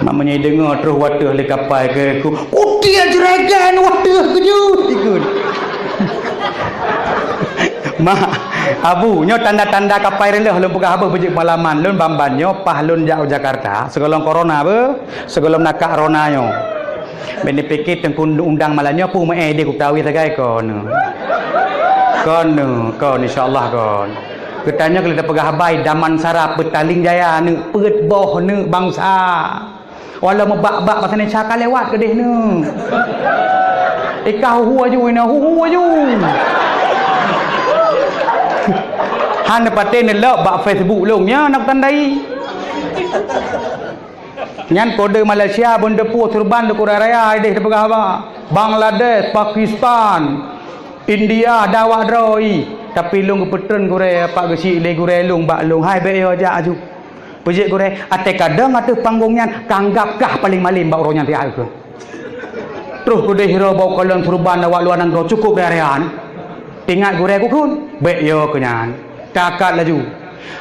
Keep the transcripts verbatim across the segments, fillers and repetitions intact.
Mak meunyoe deungoe troh wateuh lé kapai keu ku, "Kutia juragan wateuh keujeuet ikut." Mak, Abu, nyoe tanda-tanda kapai reuloh lôn peugah abeuh beujeuet malaman. Lôn ban-ban nyoe paih lôn jak u Jakarta, sigohlom corona beuh, sigohlom na corona nyoe. Bèk neupike teungku undang malam nyoe peue meu'èh deh kutawi sagai kon. Kon, kon, insya Allah kon. Geutanyoe keu lôn tapeugah haba, Damansara, Petaling Jaya, neuk peuet boh neuk bansa. Walau meubak-bak masa nyan caka lewat keudeh nyoe. Ika huhu aju ina, huhu aju. Han patéh neulok bak Facebook lôn nyan nak tandai. Nyan kode Malaysia, Bendepur, Serban, Kuta Raya, ideh teupeugah haba. Bangladesh, Pakistan, India, dawat droe. Tapi lôn geupeutreun gurèe, pak geuchik lé gurèe lôn bak lôn, hai bèk yo jak aju. Peujeuet gurèe, até kadang ateueh panggong nyan, kanggab kah paléng malém bak uroe nyan tiak keuh. Troh keudeh hiro bak kalon Serban awak luwa nanggroe cukôp raya-raya nyan. Ingat gurèe kukheun, bèk yo keu nyan. Takat laju.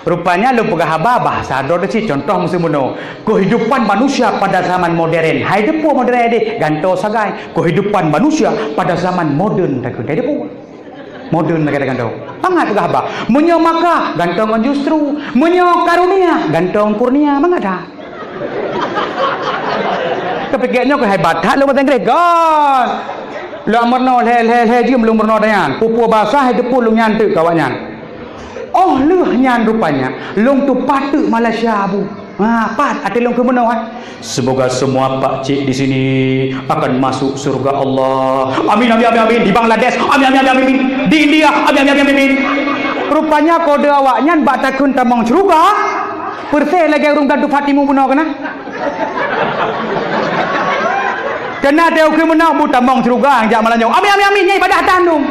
Rupanya lôn peugah haba bahasa droe teuh cit, contoh meuseumeunyoe, kehidupan manusia pada zaman modern. Hai deupeu modern deh, gantoe sagai. Kehidupan manusia pada zaman modern takheun hai deupeu. Modern lagèe gantoe. Mangat peugah haba. Meunyoe maka, gantoe ngon justru. Meunyoe karunia, gantoe ngon kurnia. Mangat that. Keupiké nyoe keuh hebat that lôn bahasa Inggréh. Gon. Lôn meurunoe lhèe, lhèe, lhèe jeuem lôn meurunoe nyan. Peue-peue basa hai deupeu lôn nyan teuk keu awaknyan. Óh lheueh nyan rupanya, lôn tupat teuk Malaysia, Bu. Ha, pat até lôn keu meunoe, ha. Semoga semua pakcik di sini akan masuk surga Allah. Amin, amin, amin, amin. Di Bangladesh, amin, amin, amin, amin. Di India, amin, amin, amin, amin. Rupanya kode awaknyan bak takheun tamong syeuruga, peureuseh lagèe ureueng ka tupat timu bunoe keunan. Keunan teuh keu meunoe bu tamong syeuruga nyang jak malam nyoe. Amin, amin, amin. Nyan ibadah tan dum.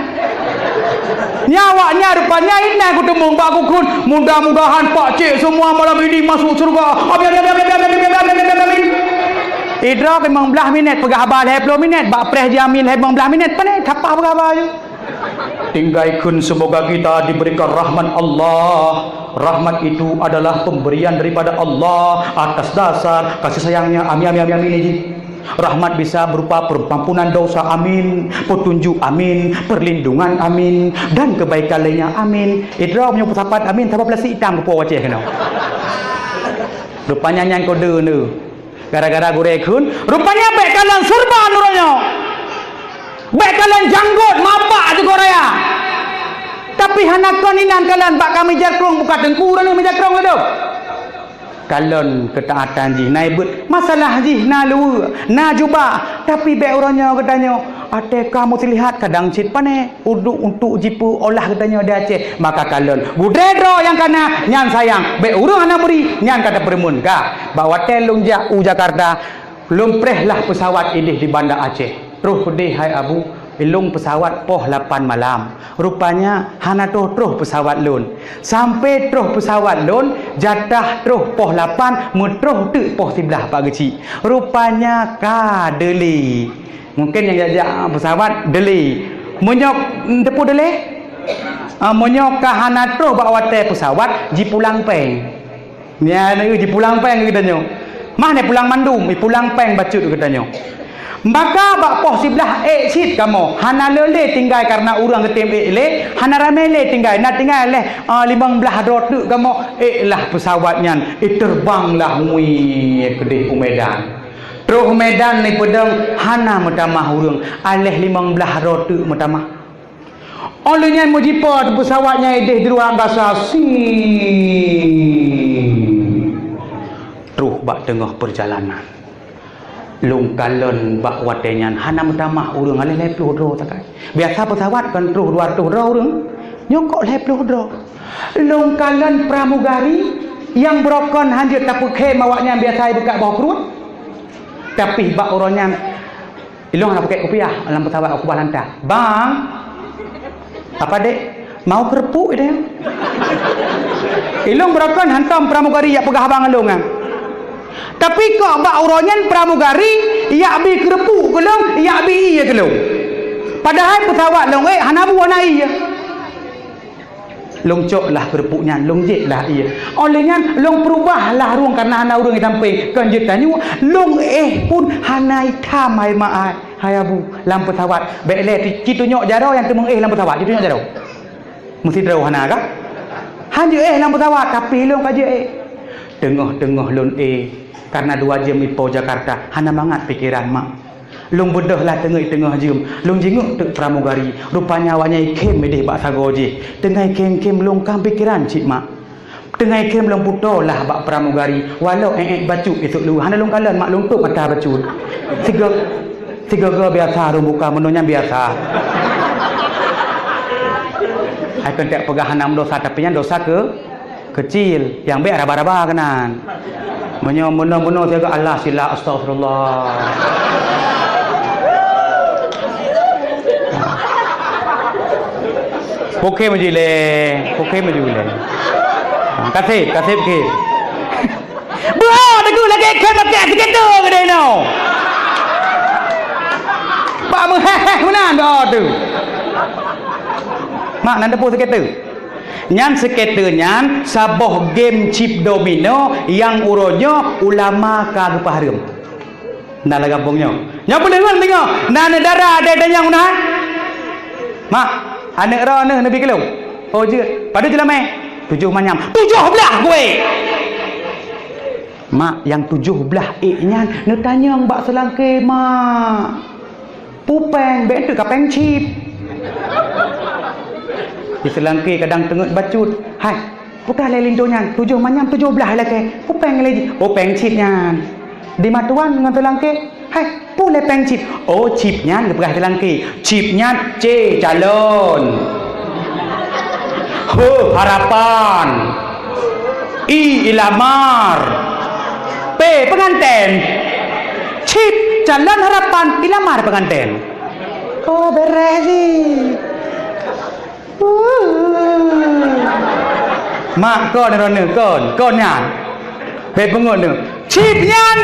Nyan awaknyan rupanya inan kuteumeung bak kukheun, mudah-mudahan pakcik semua malam ini masuk syeuruga. Amin, amin, amin. Idroe limong blaih minèt, peugah haba lhèe plôh minèt, bak preh jih amin lhèe limong blaih minèt, pane tapah peugah haba jih. Tinggai kheun semoga kita diberikan rahmat Allah. Rahmat itu adalah pemberian daripada Allah atas dasar kasih sayangnya. Amin, amin, amin, amin, jih. Rahmat bisa berupa pengampunan dosa, amin, petunjuk, amin, perlindungan, amin, dan kebaikan lainnya, amin. Idroe meunyoe peusapat amin, saboh plastik itam keupoh u Aceh keunoe. Rupanya nyan kode nyoe. Gara-gara gurèe kheun, rupanya bèk kalon serban uroe nyoe. Bèk kalon janggot mabak sigoe raya. Tapi hana kon inan kalon bak ka meujakrong, buka teungku ureueng meujakrong lé dum. Kalon keutaatan jih na ibeut, masalah jih na luweue, na jubah, tapi bèk uroe nyoe geutanyoe até ka museulihat kadang cit pane uduk untuk jipeuolah geutanyoe di Aceh. Maka kalon gudré droe nyang kana nyan sayang, bèk ureueng hana bri nyan ka tapeureumeun. Ka bak watèe lôn jak u Jakarta, lôn preh lah peusawat ideh di Banda Aceh. Troh keudeh hai Abu, ilong peusawat poh lapan malam. Rupanya hana troh-troh peusawat lôn. Sampai troh peusawat lôn, jatah troh poh lapan, meutroh teuk poh siblaih bak geuchik. Rupanya ka delay. Mungkin nyang jak-jak peusawat delay. Meunyoe, teupeue delay? Ah, meunyoe ka hana troh bak watèe peusawat, jipulang péng. Nyan, eh, jipulang péng geutanyoe. Mah nyan pulang mandum, jipulang péng bacut geutanyoe. Maka bak poh siblaih ék cit kamoe, hana le lé tinggai kareuna ureueng geutem ék lé, hana ramé lé tinggai, na tinggai lé, ah, limong blaih droe teuk kamoe, ék lah peusawat nyan, eh, terbang lah ngui keudeh u Medan. Troh Medan ipeudong hana meutamah ureueng, aléh limong blaih droe teuk meutamah. Óh lheueh nyan meujipo peusawat nyan ideh di ruang angkasa, sii. Troh bak teungoh peurjalanan. Lôn kalon bak watèe nyan hana meutamah ureueng, aléh lhèe plôh droe sagai. Biasa peusawat kon troh dua reutôh droe ureueng. Nyoe kok lhèe plôh droe. Lôn kalon pramugari nyang beurokon hanjeuet tapeukhém awaknyan biasa ibuka boh pruet. Tapi bak uroe nyan Ilong hana pakèk kupiah lam peusawat, aku bah lantah. "Bang, apa dek? Mau kerupuk itu ya?" Ilong beurokon hantom pramugari jak peugah haba ngon lôn nyan. Tapi kok bak uroe nyan pramugari jak bi kerupuk keu lôn, jak bi ié keu lôn. Padahai peusawat lôn ék hana bu hana ié. Lôn cok lah keureupuk nyan, lôn jép lah ie. Óh lheueh nyan, lôn peurubah lah rueng kareuna hana ureuëng jitampe. Kon jeuet tanyoe, lôn éh pun hana itam hai mak ai. Hai abu, lam peusawat. Bék lé ci-, citunyok jaroe nyang teumeung éh lam peusawat, citunyok jaroe. Meusidroe hana kah? Han jeuet éh lam peusawat, tapi lôn ka jeuet éh. Teungoh-teungoh lôn éh, kareuna dua jeuem ipo Jakarta, hana mangat pikeran mak. Lôn beudôh lah teungeut teungoh jeuem, lôn jingeuk teuk pramugari. Rupanya awaknyan ikhém idéh bak sagoe jih. Teungoh ikhém-khém lôn kah pikeran cit mak. Teungoh ikhém lôn putôh lah bak pramugari. Walau ék-ék bacut isuk luweue, hana lôn kalon mak, lôn tôp mata bacut. Sigo-, sigoe-goe biasa ureuëng buka, meunyoe nyan biasa. Hai keuneuk peugah hana meudosa, tapi nyan dosa keu-, keucil, nyang bék raba-raba keunan. Meunyoe meunoe-meunoe sigoe, Allah sila, astagfirullah. Pokhe meuji lé, pokhe meuji lé. Ha, kaseb, kaseb khe. Beuha teungku lagée khe makai sikeute keudeh inoe. Bak meuhéh-héh meunan beuha tu. Mak, nan teupeue sikeute? Nyan sikeute nyan saboh game chip domino nyang uroe nyoe ulama ka geupeuhareuem. Na lam gampông nyoe. Nyoe peue leuheun deungoe, na aneuk dara adak tanyong na? Mak, aneuk droeneuh neubi keu lôn? Oh, jeuet. Padub jeulamé? Tujoh manyam. Tujoh blaih kuék! Mak, nyang tujoh blaih ék nyan neutanyong bak seulangké, mak. Peue péng, bék teuk ka péng chip. Di seulangké kadang teungeut bacut. Hai, peue ka lé linto nyan, tujoh manyam tujoh blaih lakée. Peue péng lé jih? Oh, péng chip nyan. Di mata tuan ngon seulangké, hai, peue lé péng chip? Oh, chip nyan geupeugah seulangké. Chip nyan C calon. H harapan. I ilamar. P penganten. Chip calon harapan, ilamar penganten. Oh, beres jih. Mak, kon droeneuh, kon, kon nyan. Bék peungeut neuh. Chip nyan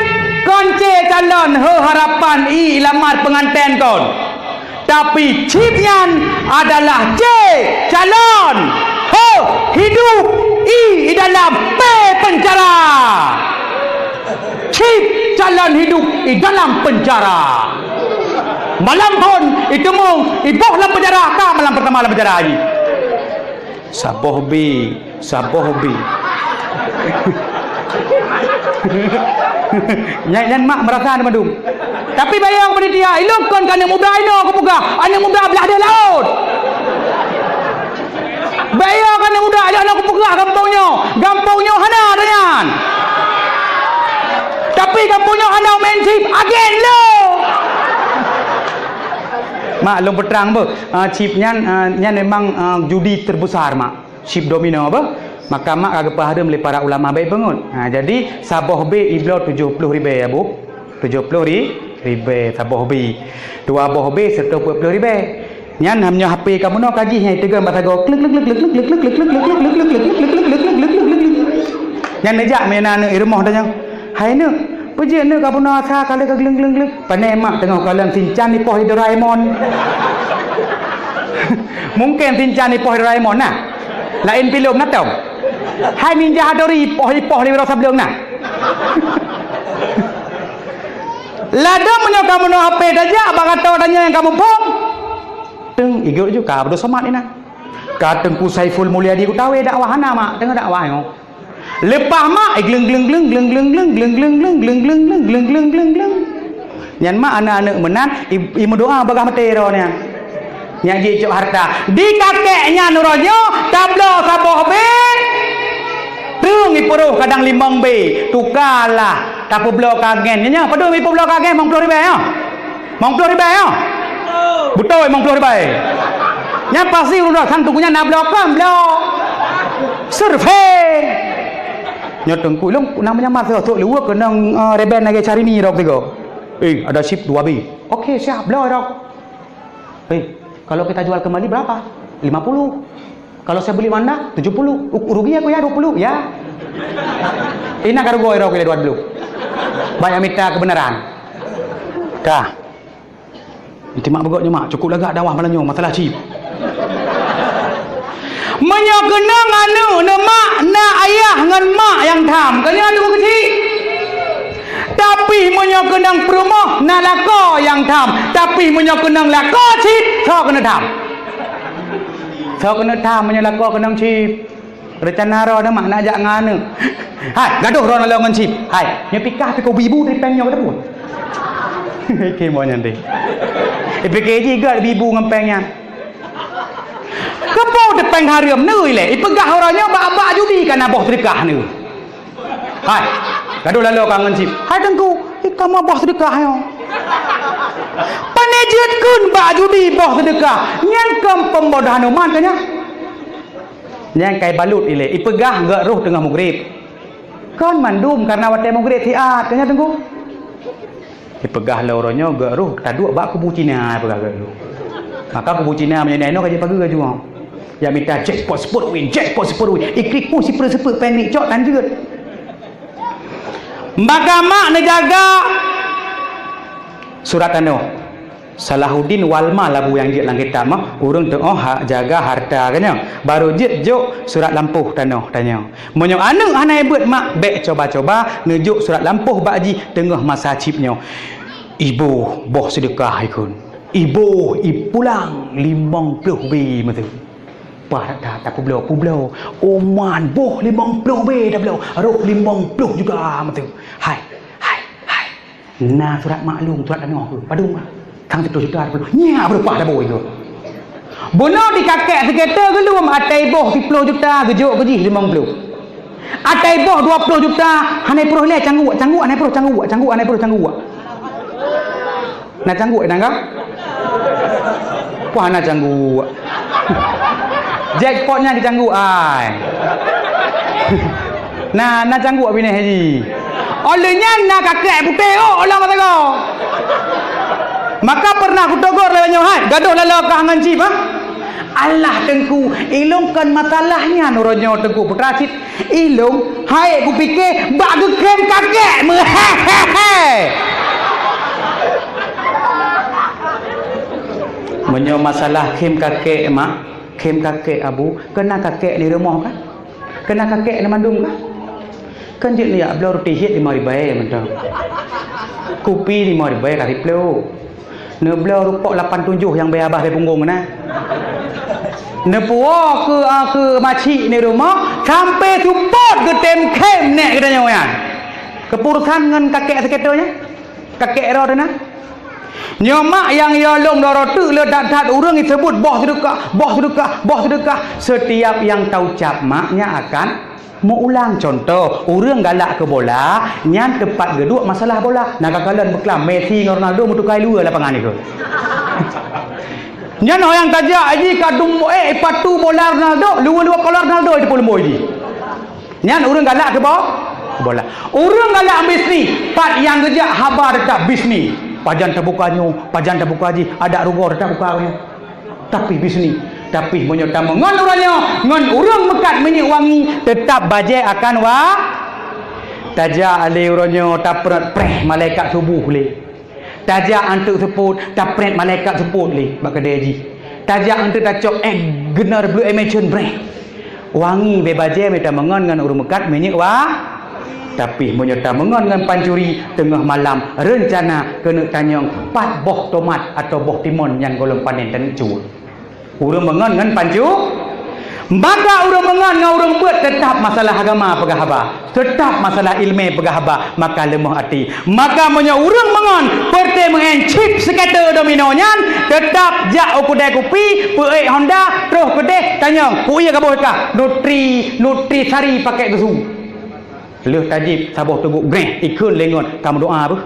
kon C calon, H harapan, I ilamar penganten kon. Tapi chip nyan adalah C calon, H hidup, I di dalam, P penjara. Chip calon hidup di dalam penjara. Malam phôn iteumeung iboh lam penjara, ka malam pertama lam penjara jih. Saboh B, saboh B. Nyan, nyan mak meurasa hana mandum. Tapi baya panitia, ilôn kon keu aneuk muda inoe kupeugah, aneuk muda blah deh laôt. Baya keu aneuk muda, ilôn hana kupeugah gampông nyoe. Gampông nyoe hana ata nyan. Tapi gampông nyoe hana main chip, agen lôn. Mak, lôn peutrang beuh. Ah, chip nyan, ah, nyan memang, ah, judi terbesar, mak. Chip domino beuh. Maka mak ka geupeuhareuem lé para ulama, bék peungeut. Ha, jadi saboh B ibloe tujoh ploh ribée, ya, Bu. Tujoh ploh ri-, ribée saboh B. Dua boh B sireutoh peuet ploh ribée. Nyan ham nyoe H P kamoe nyoe ka jih nyang iteugon bak sagoe. Klik, klik, klik. Nyan neujak meunan aneuk i rumoh tanyong. Hai neuk, peue jeuet neuk ka bunoe asa ka lheueh ka gleng, gleng, gleng. Pane mak teungoh kalon sinchan ipoh lé Doraemon. Mungken sinchan ipoh lé Doraemon na. Laén filem na tom. Hai Ninja Hattori ipoh, ipoh lé Wiro Sableng na. Ladom meunyoe kamoe noe H P tajak bak gato tanyoe nyang kamoe phon. Teung igot ju ka Abdul Somad inan. Ka Teungku Saiful Mulyadi Kutawi dakwah hana mak, teungoh dakwah nyoe. Leupah mak, eh, gleng, gleng, gleng. Nyan mak aneuk-aneuk meunan, i, i meudoa bagaih maté droe nyan. Nyang jicok hareuta. Di kakek nyan uroe nyoe, tabloe saboh B. Treung ipeuroh kadang limong B. Tukalah, tapeubloe kagen. Nyan, nyan, padum ipubloe kagen, limong ploh ribée, nyoe. Limong ploh ribée, nyoe. Beutôi, limong ploh ribée. Nyan pasti ureueng droe, sang teungku nyan na bloe kon, bloe. Survei. Nyoe teungku, lôn na meunyaman sosok luweue keunong, eh, reben lagée Syahrini rok tiga. Eh, ada chip dua B. Oke, siap, bloe rok. Eh, kalau kita jual kembali berapa? Lima puluh. Kalau saya beli Honda, tujuh puluh. U-, rugi aku ya, dua puluh, ya. Ini kan rugi aku ya, dua puluh. Banyak minta kebenaran. Dah. Nanti mak begok nyoe, mak, cukup lagak dakwah malam nyoe, masalah chip. Meunyoe keunong aneuk neuh mak, na ayah ngon mak nyang tham, kon nyan teungku keuchik. Tapi meunyoe keunong peurumoh, na lakoe nyang tham. Tapi meunyoe keunong lakoe cit, soe keuneuk tham? Soe keuneuk tham meunyoe lakoe keunong cit? Reuncana droeneuh mak nak jak ngon aneuk. Hai, gadôh droeneuh lom ngon cit. Hai, nyoe pih kah pih keu ibu-ibu di péng nyoe ka teupeue. Keumoe nyan deh. Ipike jih gét ibu-ibu ngon péng nyan. Keupeue teupéng hareuem neuh ilée? Ipeugah uroe nyoe bak-bak judi ka na boh seudeukah neuh. Hai, gadôh laloe ka ngon cit. Hai teungku, i kamoe boh seudeukah nyoe. Pane jeuet kheun bak judi boh seudeukah? Nyan kon peubodohan umat ka nyan. Nyang kai balut ilée, ipeugah gét roh teungoh mugreb. Kon mandum kareuna watée mugreb siat, ka nyan teungku. Ipeugah lé uroe nyoe gét roh taduek bak kubu Cina, ipeugah gét roh. Maka kubu Cina meunyoe na inoe ka jipageue laju. Jak mita jackpot sipeuet win, jackpot sipeuet win. Ikrik pun sipeue-sipeue péng rik cok tan jeuet. Maka mak neujaga surat tanoh. Salahuddin Walma labu nyang jeuet lam kitab mah, ureuëng teuoh ha-, jaga harta ka nyoe. Barô jeuet jok surat lampôh tanoh tanyoe. Meunyoe aneuk hana ibeuet mak, bék coba-coba neujok surat lampôh bak jih teungoh masa chip nyoe. Iboh boh seudeukah ikheun. Iboh ipulang limong ploh bé meuteue. Pah that-that tapeubloe-peubloe. Oman boh limong ploh bé tabloe, roh limong ploh juga meuteue. Hai, hai, hai. Na surat maklum, surat tanoh keuh. Padum ah. Sang siploh juta, siploh. Nyak beureumpah dabôi keuh. Bunoe di kakek seukiré geulom atai boh siploh juta geujok keu jih limong ploh. Atai boh dua ploh juta hana proh lé cangguek, cangguek hana proh cangguek, cangguek hana proh cangguek. Na cangguek nangga? Wah, na cangguek. Jackpot nyan keu cangguek ai. Na, na cangguek binéh haji. Óh lheueh nyan na kakek putéh ôk lam mata goe. Maka pernah kutegur lé nyoe hai, gadôh laloe kah ngon cip, ha? Alah teungku, ilôn kon masalah nyan uroe nyoe teungku putra cit. Ilôn hai kupike bak geukhém kakek meuhehe. Meunyoe masalah khém kakek mak, khém kakek abu, keunan kakek di rumoh kan? Keunan kakek di mandum kan? Kan jeuet neujak bloe ruti hiet limong ribèe mantong. Kupi limong ribèe ka siploh. Neubloe rukok lapan tujoh nyang bèe abah bèe punggong na. Neupuwoe keu, a, keu macik ni rumoh sampai seupôt geutem khém nèk geutanyoe nyan. Keupurusan ngon kakek seukiré nyan. Kakek droe na. Nyoe mak nyang yo lôn doro teuk le that-that ureuëng jiseubut boh seudeukah, boh seudeukah, boh seudeukah. Seutiap nyang taucab mak nyan akan meuulang. Cuntoh, ureuëng galak keu bola, nyan teumpat geuduek masalah bola. Na kakalon beuklam, Messi ngon Ronaldo meutukai luwa lapangan itu. Nyan ho nyang tajak jih ka dum, eh, ipatu bola Ronaldo, luwa-luwa kola Ronaldo itu peuleumoi jih. Nyan ureuëng galak keu bo-, bola. Ureuëng galak bisnis, pat nyang geujak haba teutap bisnis. Pajan tabuka nyoe, pajan tabuka jih, adak rugoe teutap buka nyoe. Tapi bisnis, tapi meunyoe tameungon uroe nyoe ngon ureuëng meukat minyeuk wangi, teutap bajée akan wa-, tajak lé uroe nyoe taprot preh malaikat suboh lé. Tajak anteuk seupôt, tapreh malaikat seupôt lé bak keudè jih. Tajak anteuk tacok ék geunar blue emulsion breh. Wangi bèe bajée mita meungon ngon ureuëng meukat minyeuk wa-, tapi meunyoe tameungon ngon pancuri teungoh malam, reuncana keuneuk tanyong pat boh tomat atawa boh timon nyang gohlom panen taneuk cut. Ureuëng meungon ngon pancu-, maka ureuëng meungon ngon ureuëng beuet teutap masalah agama peugah haba, teutap masalah iéleumé peugah haba, maka leumoh até. Maka meunyoe ureuëng meungon peureuté meu'en chip seukiré domino nyan, teutap jak u keudè kupi, peuék honda, troh keudeh, tanyong, "Peue ie ka boh kah?" "Nutri, Nutrisari pakèk susu." Lheueh tajép saboh teuguk greh, ikheun lé ngon, "Ka meudoa beuh."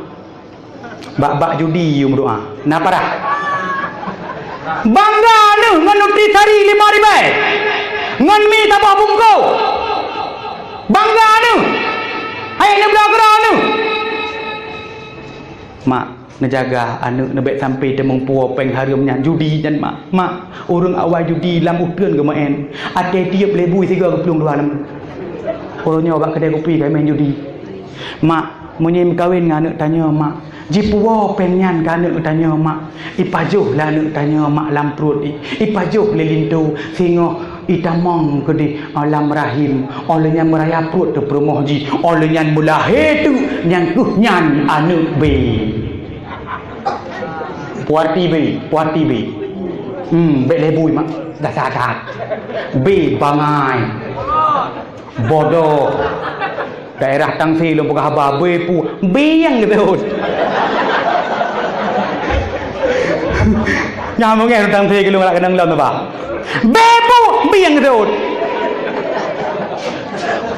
Bak-bak judi yue meudoa. Na parah. Bangga neuh ngon Nutrisari limong ribèe. Ngon mi saboh bungkôh. Bangga neuh. Hai neubloe keudroe neuh. Mak, neujaga aneuk neubèk sampai teumeupuwoe péng hareuem nyan judi nyan, Mak. Mak, ureuëng awai judi lam uteuen geumeu'en. Até tiep lé bui sigoe geuplueng dua lam. Uroe nyoe bak keudè kupi ka meu'en judi. Mak, meunyoe meukawen ngon aneuk tanyoe, Mak, jipuwoe péng nyan keu aneuk tanyoe, Mak. Ipajoh lé aneuk tanyoe, Mak, lam pruet i. Ipajoh lé linto singoh Itamong keudeh alam rahim, óh lheueh nyan meuraya pruet teuh peurumoh jih, óh lheueh nyan meulahé teuk, nyang keuh nyan aneuk B. Puarti B, puarti B. Hmm, bék lé bui mak, dasar that. B bangai. Bodoh. Daerah Tangse lôn peugah haba, B pu, B nyang geuteuôt. Nyang meungéh Tangse keu lôn galak keunong lom haba. B pu, B nyang geuteuôt.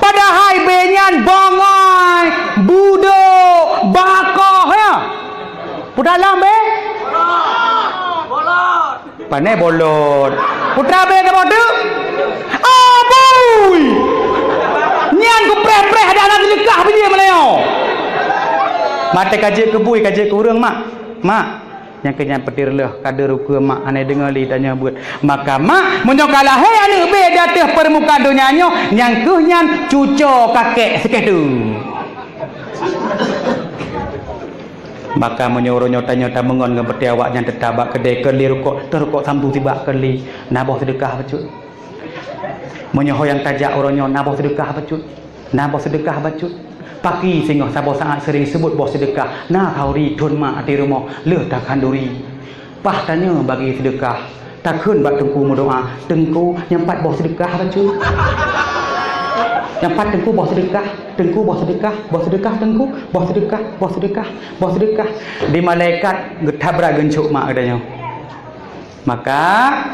Padahai B nyan bangai, budok, bakoh, ya. Peue dalam B? Pane bolot. Peue dalam B saboh teuk? Abui! Nyan kupreh-preh dah na teuleukah beulie meulayeue. Maté ka jeuet keu bui, ka jeuet keu ureuëng, mak. Mak, nyang keu nyan peutir leuh, ka deuh ukeue mak, hana deungoe lé tanyoe buet. Maka mak, meunyoe ka lahé aneuk B di ateueh peurmukaan donya nyoe, nyang keuh nyan cuco kakek sikeue. Maka meunyoe uroe nyoe tanyoe tameungon ngon peuté awak nyan teutap bak keudè, keu lé rukok, teu rukok sambung sibak keu lé, na boh seudeukah bacut. Meunyoe ho nyang tajak uroe nyoe na boh seudeukah bacut, na boh seudeukah bacut. Paki singoh saboh saát seuring seubut boh seudeukah, na khanduri thon mak di rumoh lheueh takhanduri. Paih tanyoe bagi seudeukah, takheun bak teungku meudoá, "Teungku, nyang pat boh seudeukah bacut?" Nyang pat teungku boh seudeukah, teungku boh seudeukah, boh seudeukah teungku, boh seudeukah, boh seudeukah, boh seudeukah. Di malaikat geutabrak geuncok mak geutanyoe. Maka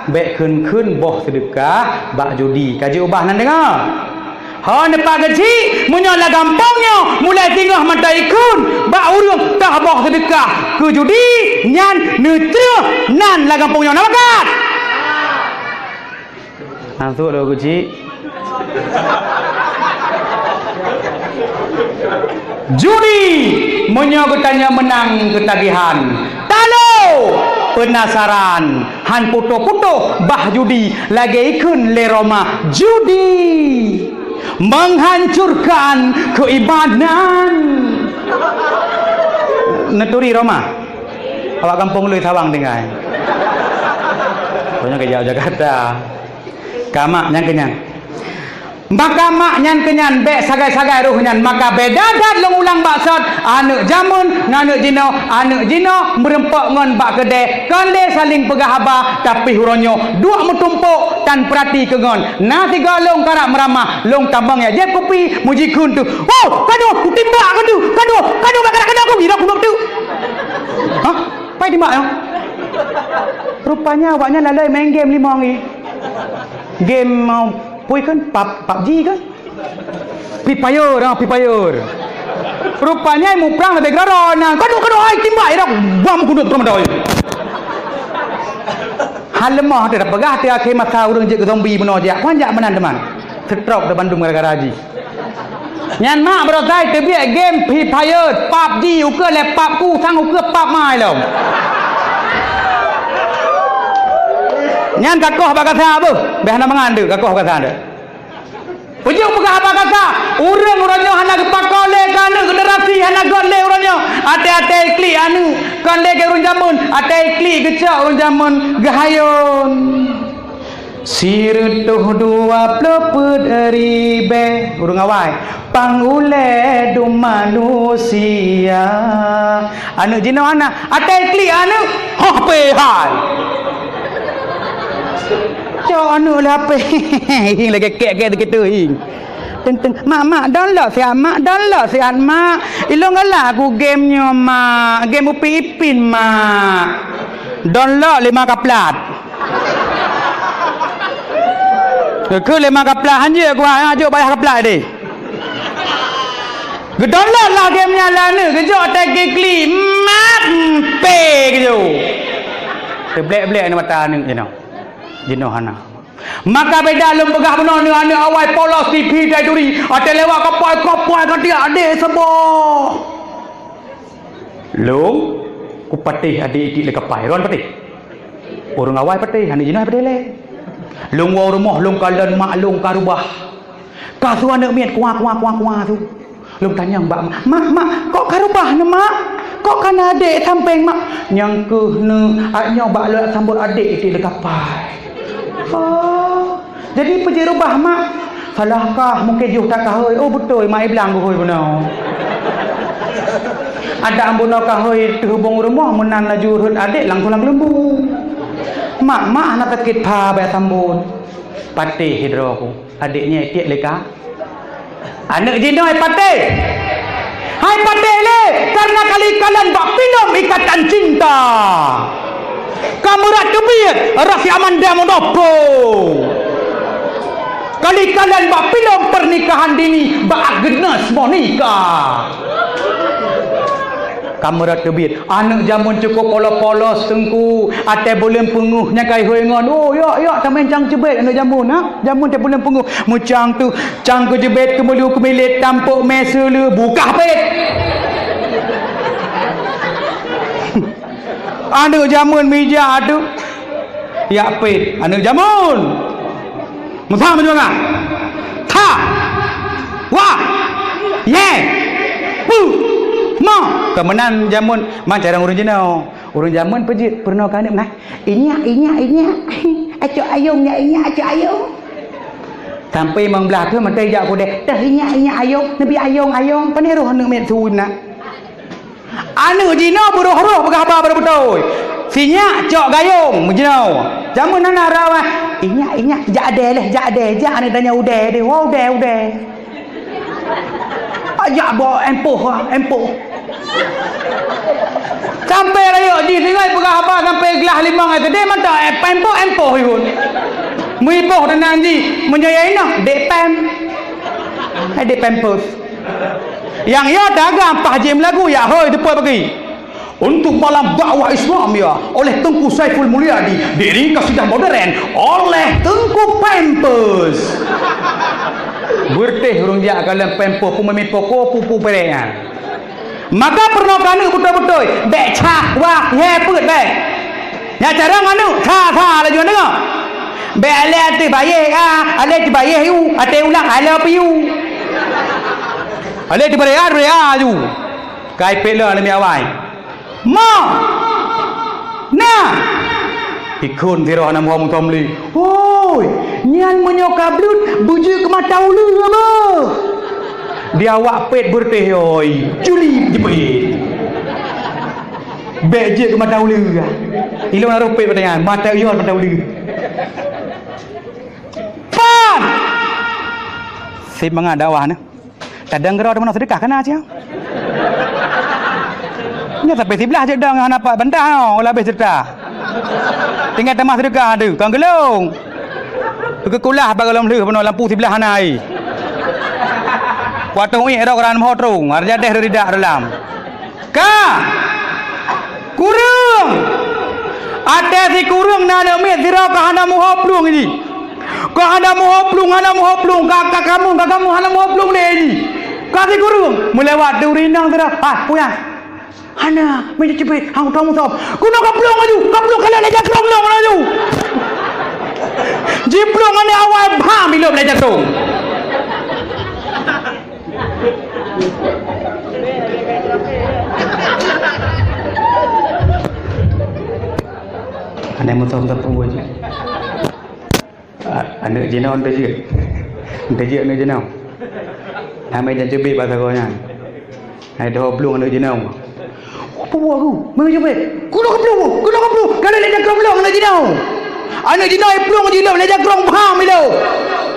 bék kheun-kheun boh seudeukah bak judi. Ka jiubah nan deungoe. Ho neupak geuchik, meunyoe lam gampông nyoe mulai singoh mata ikheun bak ureuëng taboh seudeukah keu judi, nyan neutreueh nan lam gampông nyoe na bakat. Masuk lho geuchik. Judi, meunyoe geutanyoe meunang keutagihan. Talo, peunasaran, han putôh-putôh bah judi, lagée ikheun lé Roma, judi menghancurkan keimanan. Neuturi Roma. Awak gampông lui sawang tinggai. Pokoknya kejauh Jakarta. Ka mak nyan keu nyan. Maka mak nyan keu nyan bék sagai-sagai roh nyan. Maka beda that lôn ulang bak sot, aneuk jameun ngon aneuk jinoe, aneuk jinoe meureumpok ngon bak keudè, kon lé saling peugah haba, tapi uroe nyoe duek meutumpok tan peurati keu ngon. Na sigoe lôn karap meuramah, lôn tamong ya jép kupi, mujikheun teuh. "Oh, kadu, timbak kadu, kadu, kadu bak kadak-kadak aku, gila aku tu." Hah? Pai timbak nyoe? Rupanya awaknyan lalai main game limong ni. Game mau pui kan? Pub-, pub G kan? Free Fire, ha, Free Fire. Rupanya muprang lebih gerara. Nah, kadu, kadu, ai, timbak, ya dah. Bam kudut terus dah. Hal lemah tu dah peugah, tu akhir masa urang jeuet keu zombie bunoe jak. Kuan jak meunan teman. Setrok dah bandum gara-gara jih. Nyan mak baroe sai teubiet game Free Fire, pub G, ukeue lé pub ku, sang ukeue pub mai lom. Nyan ka koh bak gata beuh, beh hana mangat deuh, ka koh bak gata deuh. Peujeuet peugah bak gata, ureuëng uroe nyoe hana geupako lé keu aneuk generasi hana göt lé uroe nyoe. Até-até klik aneuk, kon lé keu ureuëng jameun, até klik geucok ureuëng jameun geuhayôn. Sireutôh dua ploh peuet ribée ureuëng awai, pang ulée dum manusia. Aneuk jinoe hana, atai klik aneuk, ho H P hai. Cok aneuk lé H P, hing lagée kek-kek teukitu hing. Teng, teng, "Mak, mak, download siat, mak, download siat, mak. Ilôn galak aku game nyoe, mak. Game Upin Ipin, mak." Download lima kaplat. Keu lima kaplat hanjeuet kuah, ha, jok bayah kaplat deh. Geudownload lah game nyan lah aneuk, geujok atai klik, mat, mpe geujok. Teublek-blek aneuk mata aneuk jinoe. Jinoe hana. Maka beda lôn peugah bunoe nyoe aneuk awai polos T V tai turi, atai lewat kapai-kapai keu adek-adek saboh. Lôn kupatéh adek itik lé kapai, droen patéh. Ureuëng awai patéh, aneuk jinoe patéh lé. Lôn woe rumoh, lôn kalon mak lôn ka reubah. Ka su aneuk miet kuah, kuah, kuah, kuah su. Lôn tanyong bak mak, "Mak, mak, kok ka reubah neuh, mak? Kok ka na adek sampéng, mak?" "Nyang keuh neuh, nyoe bak lôn sambot adek itik lé kapai." Oh. Jadi peujeuet reubah mak, salah kah mungken jih that kahôi. Oh beutôi, mak iblang geuhôi bunoe. Adak bunoe kahôi teuhubong rumoh meunan laju rhot adek langsung lam keuleumbu. Mak, mak hana sakét pha bak sambot. Patéh sidroe ku, adek nyan tiek lé ka. Aneuk jinoe patéh. Hai patéh lé, karena kali kalon bak filem Ikatan Cinta. Ka meurat teubiet, rasa Amanda Munopo. Kali kalon bak filem Pernikahan Dini bak Agnes Monica. Ka meurat teubiet. Aneuk jameun cukôp polos-polos teungku, até buleuen peungeuh nyang ka ihôi ngon. Oh, yok, yok, tamén cang ceubet aneuk jameun, ha? Jameun até buleuen peungeuh. Meucang tu, cang keujeubet keumeulu keumilet tampok mé seuleu bukah pet. Aneuk jameun mija tu. Yak pet, aneuk jameun. Meusaha meujeuet ngon. Tha. Wa. Ye. Pu. Ma. Keu meunan jameun, man carông ureueng jinoe. Ureueng jameun peujeuet peurunoe keu aneuk meunan. Inyak, inyak, inyak. Acok ayong nyak, inyak, acok ayong. Sampai limong blaih thon mantong jak kudeh. Teuh inyak, inyak ayong, neubi ayong, ayong. Pane roh aneuk miet su na. Aneuk jinoe beuroh-roh peugah haba baro beutôi. Sinyak cok gayong meujinoe. Jameun hana rawa. Inyak, inyak, jak adèe leh, jak adèe, jak aneuk tanyoe udèe deh. Wa udèe, udèe. Ajak bawa empoh, ah, empoh. Sampai rayeuk jih singoh peugah haba sampai glah limong ai keudeh mantong, eh, empoh, empoh ihun. Meuipoh teunang jih, meunyoe inong, dek pem. Eh, dek pampers. Nyang yo dagang pah jim lagu, ya hôi, teupeu bagi. Untuk malam dakwah Islamiyah oleh Teungku Saiful Mulyadi, diiring kasidah modern oleh Teungku Pampers. Beureutéh ureueng jak kalon pampers, peumimi poko, pupu perek nyan. Maka peurunoe keu aneuk beutôi-beutôi, bèk cah, wah, he, peuet bèk. Nyak carông aneuk, sa-sa laju deungoe. Bèk alèh ateueh bayeh a, alèh ateueh bayeh u, ateueh ulang, I love you. Alèh ateueh bayeh a, bayeh a laju. Kai pét lom aneuk miet awai. Ma! Na! Ikheun sidroe hana muha meutamli. Hôi! Nyan meunyoe ka bleuet, beujeuet keu mata uleue beuh! Di awak pét beureutéh hôi, juli jipeuet. Bèk jeuet keu mata uleue. Ilôn na roh pét mata nyan, mata uleue, mata uleue. Pan! Seumangat dakwah nyoe. Kadang keudroe teuma seudeukah kana siang. Nyoe sampai siblaih cit dong hana pat bantah nyoe, ulah habéh seudeukah. Tinggai teuma seudeukah tu, kon geulong. Keukulah bak gohlom lheueh bunoe lampu siblaih hana aé. Watèe uék rot keuran moho trong, raja deh rot ridak dalam. Ka! Kureueng! Até sikureueng na aneuk miet sidroe ka hana muho plueng jih. Ka hana muho plueng, hana muho plueng, ka, ka kamoe, ka kamoe hana muho plueng lé jih. Ka sikureueng, meulewat di ureueng inong sidroe, "Ah, peue nyan?" "Hana, meucebet, hang tong sop." "Keunoe ka plueng laju, ka plueng ka lheueh lé jakrong lôn laju." Jiplueng aneuk awai bham ilop lé jakrong. Aneuk meusom teupeu jih. A-, aneuk jinoe teujeuet. Teujeuet aneuk jinoe. Namai jan cubit bak sagoe nyan. Hai doh plueng aneuk jinoe. Apa buat aku? Mana cubit? Keunoe ka plueng, keunoe ka plueng. Ka lheueh lé jakrong lôn aneuk jinoe. Aneuk jinoe plueng jih lom lé jakrong bham ilop.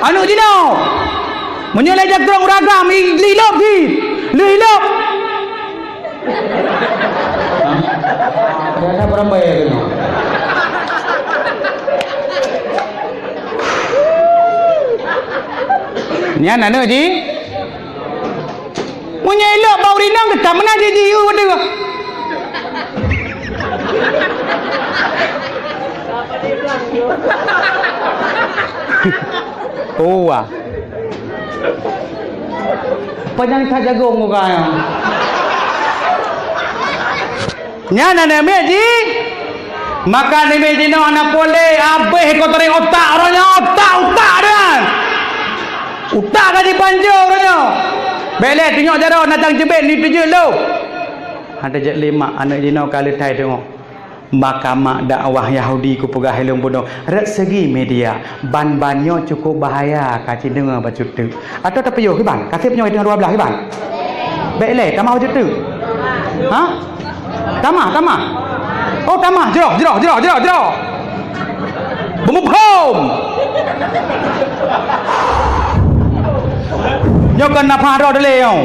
Aneuk jinoe. Meunyoe lé jakrong ragam i-, ilop jih. Lheueh ilop. Ternyata perambai ya keunoe. Nyan aneuk jih. Meunyoe ilok bak ureueng inong, geutam meunan jih, jih, uh, deuh. Oh, wah. Panyang that jagong muka nyan. Nyan aneuk miet jih. Maka aneuk miet jinoe hana poleh, abéh kotori otak uroe nyoe, otak, utak nyan. Utak ka jipanjoe uroe nyoe. Bèk lé tunyok jaroe na tang cubit ni teujeuet lom. Hana teujeuet lé mak, aneuk jinoe ka leutai teungoh. Maka mak dakwah Yahudi kupeugah ilôn bunoe, rot segi media, ban-ban nyoe cukup bahaya ka ci deungoe bacut teuk. Atawa tapiôh kiban, ka seb nyoe teungoh dua blaih kiban? Bék lé, tamah bacut teuk. Ha? Tamah, tamah. Oh, tamah, jroh, jroh, jroh, jroh, jroh. Beumuphom. Nyoe kon na pha droe dilèe nyoe.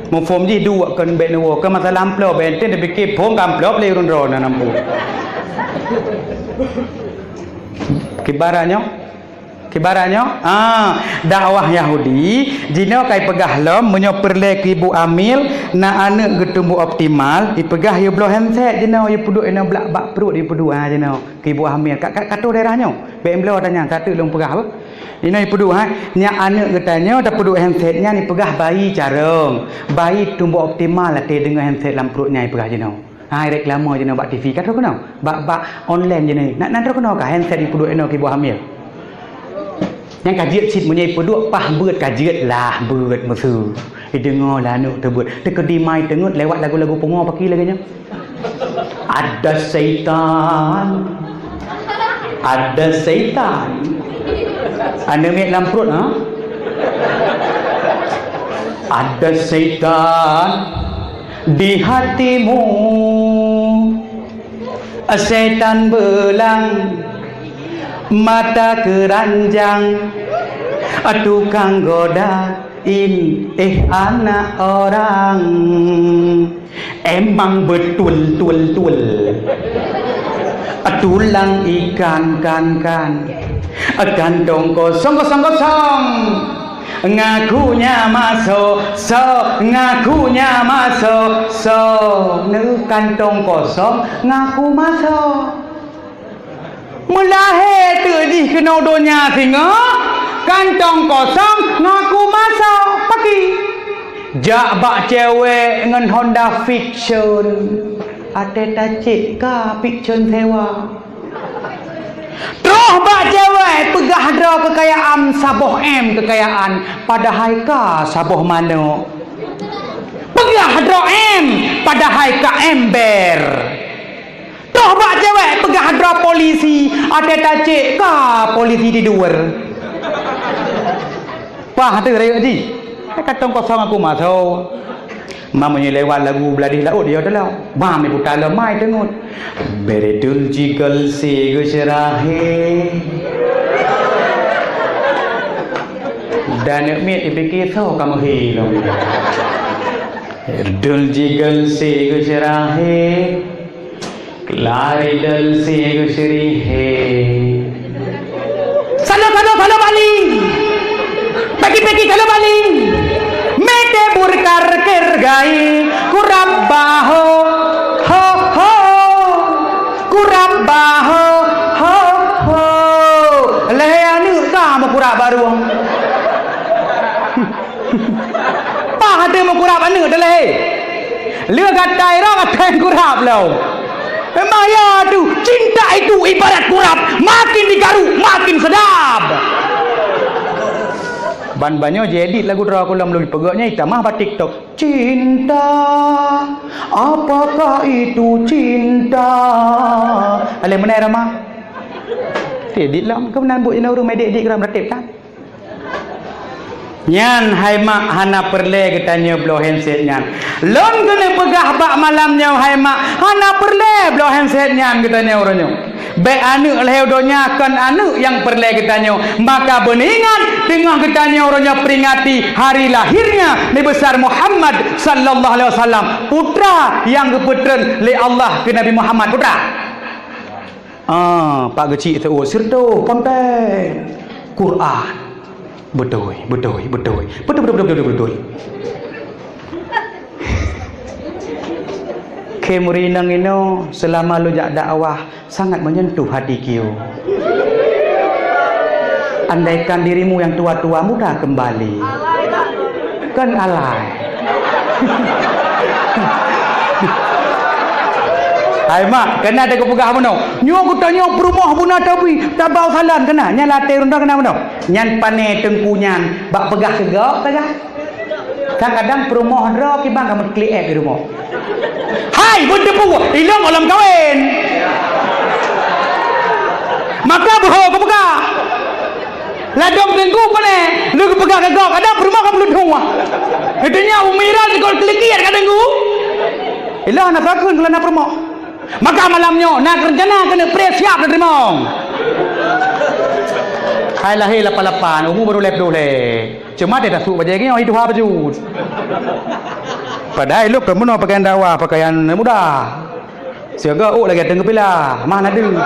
Muphom jih duek kon bék neuwoe, kon masalah amplop, bék enteuk tapike phom ka amplop lé ureueng droe na nampu. Kiban nyoe? Kiban nyoe? Ah, dakwah Yahudi, jinoe ka ipeugah lom, meunyoe peureulèe keu ibu hamil, na aneuk geutumbok optimal, ipeugah yue bloe handset jinoe, yue peuduek inoe bak, bak pruet yue peuduek, ah, jinoe, keu ibu hamil. Ka, ka, ka troh daerah nyoe? Bék bloe tanyang, ka teuk lôn peugah beuh. Inoe ipeuduek, ha, nyak aneuk geutanyoe tapeuduek handset nyan ipeugah bayi carông, bayi tumbok optimal até deungon handset lam pruet nyan ipeugah jinoe. Hai reklame jinoe bak T V ka troh keunoe, bak, bak online jinoe. Nak, nak troh keunoe ka handset ipeuduek inoe keu ibu hamil. Nyang ka jeuet cit meunyoe ipeuduek paih beuet ka jeuet lah beuet meuseu. Ideungoe lah aneuk teubeuet. Teukeudi mai teungeut lewat lagu-lagu pungo paki lagèe nyoe. Ada syaitan. Ada syaitan. Aneuk miet lam pruet, ha? Ada syaitan di hatimu. Syaitan beulang mata keuranjang, tukang goda in, eh, anak orang. Emang betul, tul, tul. Tulang ikan, kan, kan. Kantong kosong, kosong, kosong. Ngakunya masuk, sok. Ngakunya masuk, sok. Neu kantong kosong, ngaku masuk. Meulahé teuk jih keunoe donya singoh, kantong kosong ngaku masok paki. Jak bak cewek ngon Honda Vixion, até tacék ka Vixion sewa. Troh bak cewek peugah droe keukayaan saboh M keukayaan, padahai ka saboh manok. Peugah droe M, padahai ka ember. Troh bak cewek peugah droe polisi, até tacék ka polisi tidur. Paih teuh rayeuk jih. Kantong kosong aku masok. Mam meunyoe lewat lagu Bladih Laôt, ya teuh lah. Mam iputa lom mai teungeut. Beredul jigel si geuseurahé. Dan neuk miet ipike soe ka meuhé lom. Beredul jigel si geuseurahé. Lari dan si geuseurihé. Salo, salo, salo baling. Peki, peki, salo baling. Mete burkar kergai. Kurab baho. Ho, ho. Kurab baho. Ho, ho. Lehai aneuk ka meukurab barueng. Paih teuh meukurab aneuk teuh lehai. Lheueh gatai roh gatai kurab lom. Memang ya tu, cinta itu ibarat kurab, makin digaruk makin sedap. Ban banyoe jiedit lagu droe ku lom lôn peugah nyan itamah bak TikTok. Cinta, apakah itu cinta? Aléh meunan Rama. Diedit lom, keunan buet jinoe ureueng edit-edit keu ram ratéb kan. Nyan hai mak hana peureulée geutanyoe bloe handset nyan. Lôn keuneuk peugah bak malam nyoe hai mak, hana peureulée bloe handset nyan geutanyoe uroe nyoe. Bék aneuëk lhée donya kon aneuëk nyang peureulée geutanyoe. Maka beuingat teungoh geutanyoe uroe nyoe peringati hari lahirnya Nabi besar Muhammad sallallahu alaihi wasallam, putra nyang geupeutreun lé Allah keu Nabi Muhammad, putra. Ah, Pak Geuchik teuôt, sireutoh, konten. Quran. Beutôi, beutôi, beutôi. Beutôi, beutôi, beutôi, beutôi, beutôi. Khém rineng inoe, selama lôn jak dakwah, sangat menyentuh hati kieu. Andaikan dirimu yang tua-tua muda kembali. Kan alai. Hai mak, keunan teuka peugah bunoe. Nyoe geutanyoe peurumoh buna tabi, tabau salan keunan. Nyan latée rundong keunan bunoe. Nyan pané teungku nyan bak peugah keu gob sagai. Kadang-kadang peurumoh droe kiban ka meuklik ék di rumoh. Ha, Hai, beuteupeue, ilong gohlom kawen. Maka beuho kupeugah. Ladôm teungku pane, lôn kupeugah keu gob, kadang peurumoh ka meuleuet huah. Geutanyoe umiran sikol keulikiet ka teungku. Ilong na pakon keu na peurumoh. Maka malam nyoe na rencana keuneuk preh siap teurimong. Hai lahé lapan lapan, umu barô lhèe ploh lhèe. Cuma dia dah suruh bajèe nyoe, itu ha baju. Padahai lôn keu meunoe pakaian dakwah, pakaian muda. Siaga ôk lagèe teungoh pila, mah na deuh.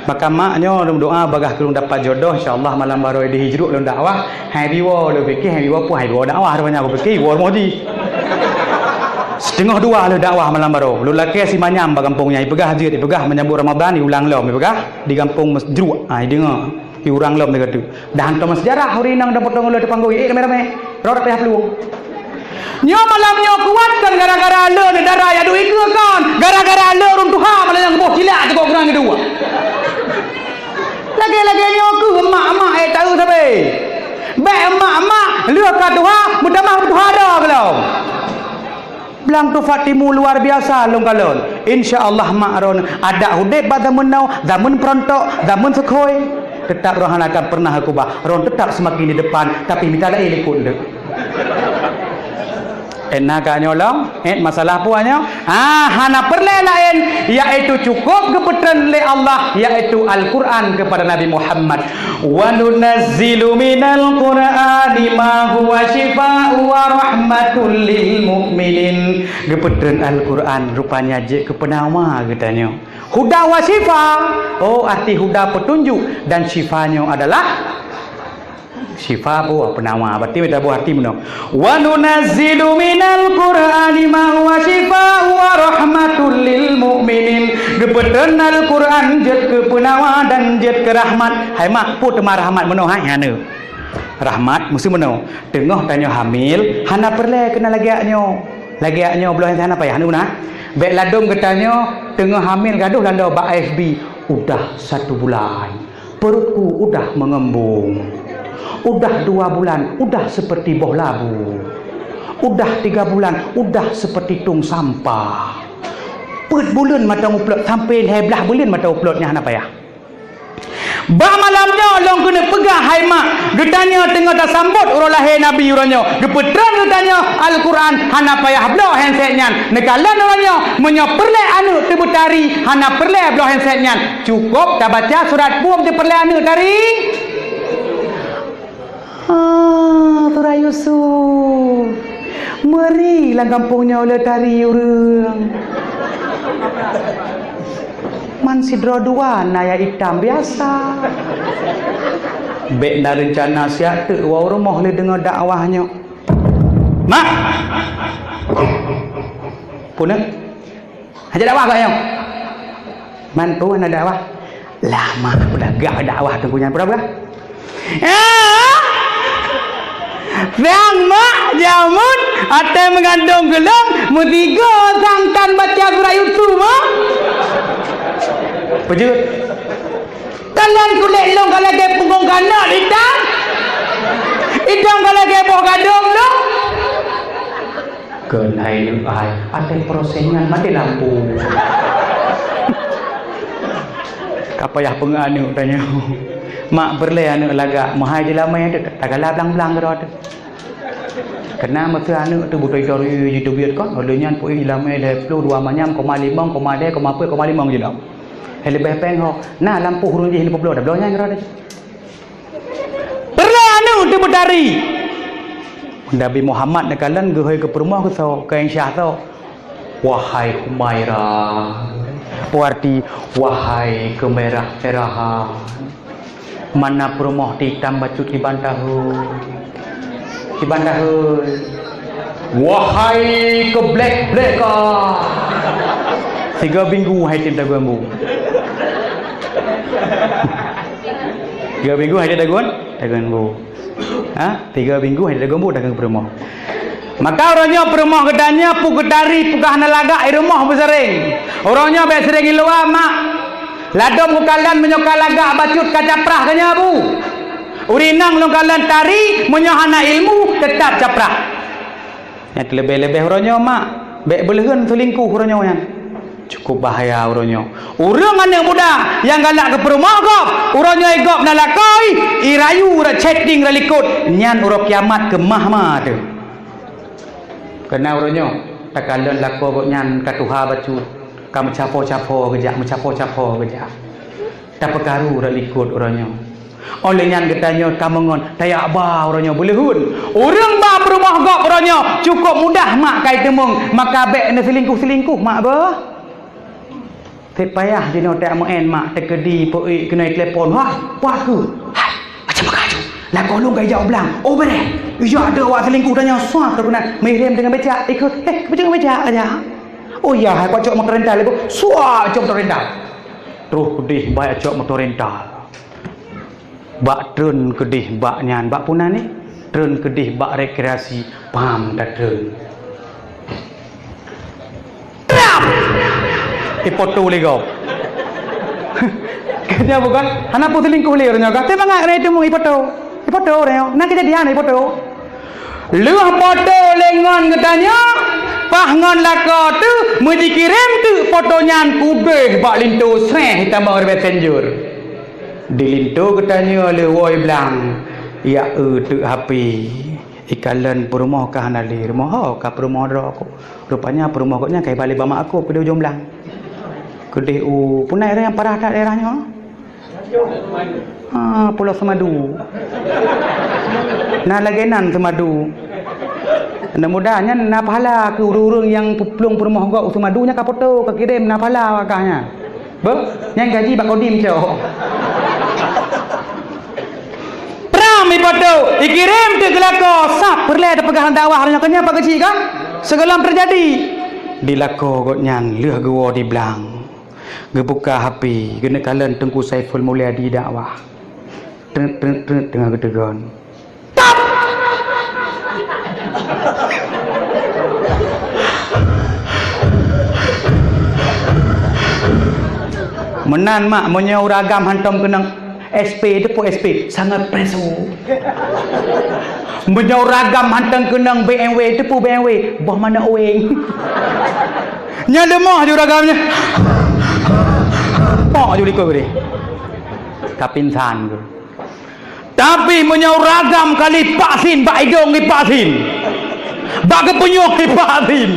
Maka mak nyoe lôn doa bagaih keu lôn dapat jodoh, insya Allah malam baroe di hijruk lôn dakwah, hai biwoe lôn pikir, hai biwoe pun, hai biwoe dakwah rupanya aku pikir, biwoe rumoh jih. Siteungoh dua lheueh dakwah malam baroe, lôn lakèe si manyam bak gampông nyan, ipeugah jeuet, ipeugah menyambut Ramadan, iulang lom, ipeugah di gampông Mes-, Jruk, ha, ideungoe. Di ureueng lom lagèe tu. Dah hantom seujarah ureueng inong dan potong ulèe teupanggôi, eh, ramé-ramé. Rot payah peulueng. Nyoe malam nyoe kuat kan gara-gara le ni dara ya duek ke kan. Gara-gara le ureueng tuha malam nyoe geuboh cilak teuka ureueng keudua. Lagèe-lagèe nyoe keuh emak-emak, eh, tahu sabe. Bèk emak-emak, lheueh ka tuha, meutamah meutuha droe keulom. Blang Tufa Timu luar biasa lôn kalon. Insya Allah mak ron adak udép bak zaman now, zaman peurontok, zaman seukhôi. Teutap ron hana akan pernah keubah. Ron teutap seumaken di depan, tapi mita laén likot lé. Ét na ka nyoe lom, ét masalah puan nyoe. Ah, hana peureulèe laén, yaitu cukôp geupeutreun lé Allah, yaitu Al-Quran kepada Nabi Muhammad. Wa nunazzilu minal Qur'ani ma huwa syifaa'u wa rahmatul lil mu'minin. Geupeutreun Al-Quran rupanya jeuet keu peunawa geutanyoe. Hudan wa syifa. Oh, arti huda petunjuk dan syifa nyoe adalah syifa, oh, peunawa. Berarti beda buah arti meunoe. Wa nunazzilu minal Qur'ani ma huwa syifaa'u wa rahmatul lil mu'minin. Geupeutreun Al-Quran jeuet keu peunawa dan jeuet keu rahmat. Hai mak, peue teuma rahmat meunoe hai? Hana. Rahmat meusi meunoe. Teungoh tanyoe hamil, hana peureulèe keunan lagèe nyoe. Lagèe nyoe bloe hana payah, hana guna. Bèk ladôm geutanyoe teungoh hamil gadôh laloe bak F B. Udah satu bulan. Perutku udah mengembung. Udah dua bulan, udah seperti boh labu. Udah tiga bulan, udah seperti tong sampah. Peuet buleuen mantong uplot, sampoe lhèe blah buleuen mantong uplot nyan hana payah. Bak malam nyoe lôn keuneuk peugah, hai mak, geutanyoe teungoh tasambot uroe lahé Nabi uroe nyoe. Geupeutreun geutanyoe Al-Quran, hana payah bloe handset nyan. Neukalon uroe nyoe, meunyoe peureulèe aneuk teuh beutari, hana peureulèe bloe handset nyan. Cukôp tabaca surat peue teuh peureulèe aneuk tari? Ah, Surah Yusuf. Meuri lam gampông nyoe le tari ureueng. Man sidroe dua na ya itam biasa. Bèk na reuncana siat teuk woe rumoh le deungoe dakwah nyoe. Mak! Peue na? Hana dakwah kah nyoe? Man peue hana dakwah? Lama aku lagak dakwah teungku nyan pura-pura. Eh? Sang mak jameun até meugandong geulong, meusigoe sang tan baca surat Yusuf, ha? Peujeuet. Kalon kulét lôn ka lagèe punggong kanok itam. Idong ka lagèe boh gadong lôn. Keuhai leuhai, até prosès nyan maté lampu. Ka payah peungeuh aneuk tanyoe. Mak peureulèe aneuk lagak, meuhai jeulamèe teuh, tagala blang-blang keudroe teuh. Keunan meuseu aneuk teuh beutôi-toi jiteubiet kon, óh lheueh nyan peuéh jeulamèe lhèe ploh dua manyam, koma limong, koma lhèe, koma peuet, koma limong jeulam. Hai leubeh péng ho, na lampu ureueng jih lhèe ploh, dah bloe nyan keudroe teuh. Peureulèe aneuk teuh beutari. Nabi Muhammad neukalon geuhôi keu peurumoh geusoe, keu Aisyah soe. Wahai Humaira, peue arti wahai keumerah-merahan. Mana peurumoh teuh itam bacut kiban tahun. Kiban tahun. Wahai keublek-blek ka. Tiga minggu hai tem dagon bu. Tiga minggu hai tem dagon, dagon bu. Ha? Tiga minggu hai tem dagon bu dagon peurumoh. Maka uroe nyoe peurumoh geutanyoe peue geutari peue ka hana lagak i rumoh beuseuréng. Uroe nyoe bèk seuréng i luwa mak. Ladôm kukalon meunyoe ka lagak bacut ka caprah keu nyoe bu. Ureueng inong lôn kalon tari meunyoe hana ilmu teutap caprah. Nyang teuleubeh-leubeh uroe nyoe mak, Bék beuleuheun seulingkuh uroe nyoe nyan. Cukup bahaya uroe nyoe. Ureuëng aneuëk muda nyang galak keu peurumoh gob, uroe nyoe gob na lakoe, irayu rot chatting rot likot, nyan uroe kiamat keumah ma teuh. Keunan uroe nyoe, takalon lakoe gobnyan ka tuha bacut, ka meucapo-capo geujak, meucapo-capo geujak. Tapeukaru rot likot uroe nyoe. Óh lheueh nyan geutanyoe ka meungon, tajak ba uroe nyoe beuleuheun. Ureuëng ba peurumoh gob uroe nyoe cukup mudah mak kai teumeung, maka bék neuseulingkuh-seulingkuh mak beuh. Sép payah jinoe tajak meu'en mak, teukeudi peuék keunoe telepon. Wah, wah ku. Hai, macam mana kaju? Lakoe lôn ka ijak u blang. Oh, beureh. Ijak ada awak seulingkuh tanyoe. Suah terkena meuhirém deungon becak. Ikut, eh, becak becak aja. Oh ya, hai, kucok motor rental ibu. Suah cok motor rental. Troh keudeh baik cok motor rental. Bak treun keudeh bak nyan, bak puna ni? Treun keudeh bak rekreasi, pam tatreun. Pram! Ipoto lé gob. Kanya bukan, hana pun selingkuh lé orang nyoe. Tapi mangat kena itu mau ipoto. Ipoto orang nyoe. Nak kejadian ipoto. Lheueh poto lé ngon geutanyoe, paih ngon lakoe teuh meujikirém teuk poto nyan keudeh bak linto sreh jitamong lam messenger. Di linto geutanyoe lheueh woe blang, jak eu teuk H P. Ikalon peurumoh ka hana lé, rumoh ho ka peurumoh droe ko. Rupanya peurumoh gobnyan ka ibaleh bak mak aku di ujong blang. Keudeh u, puna daerah nyang parah that daerah nyoe? Ha, Pulo Seumadu. Na lagée nan Seumadu. Mudah-mudahan nyan na pahala keu ureuëng-ureuëng nyang peuplueng peurumoh gob u Seumadu nyan ka poto, ka kirém na pahala bak nyan. Beuh, nyan gaji bak Kodim cok. Pram ipoto, ikirém teuk geulako, sab peureulée teupeugah lam dakwah nyoe keunoe pak keuchik kan? Sigohlom teujadi. Di lakoe gobnyan lheueh geuwoe di blang. Geubuka H P, geuneuk kalon Teungku Saiful Mulyadi dakwah. Treut, treut, treut teungoh geuteugon. Tap! Meunan mak, meunyoe ureuëng agam hantom keunong S P, teupeue S P, sangat preso. Meunyoe ureuëng agam hantom keunong B M W, teupeue B M W, boh manok weng. Nyan leumoh ju ureuëng agam nyan. Pok ju likot geude. Ka pingsan tu. Tapi meunyoe ureuëng agam ka lipak sin, bak idong lipak sin, bak geupunyueng lipak sin,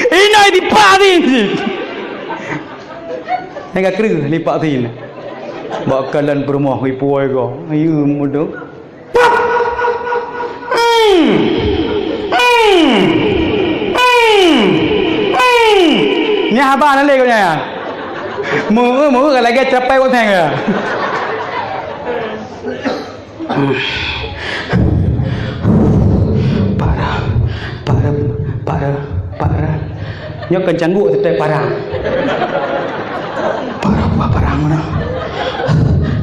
inai lipak sin, nyang ka kreueh lipak sin, bak kalon peurumoh ipuwoe goe, ayo mudo. Pap! Hmm! Hmm! Hmm! Hmm! Nyan haba na lé gobnyan. Meu-, meu-, lagée capai gobnyan. Parah, parah, parah, parah. Nyoe kan cangguek teutai parah. Parah, parah, parah mana?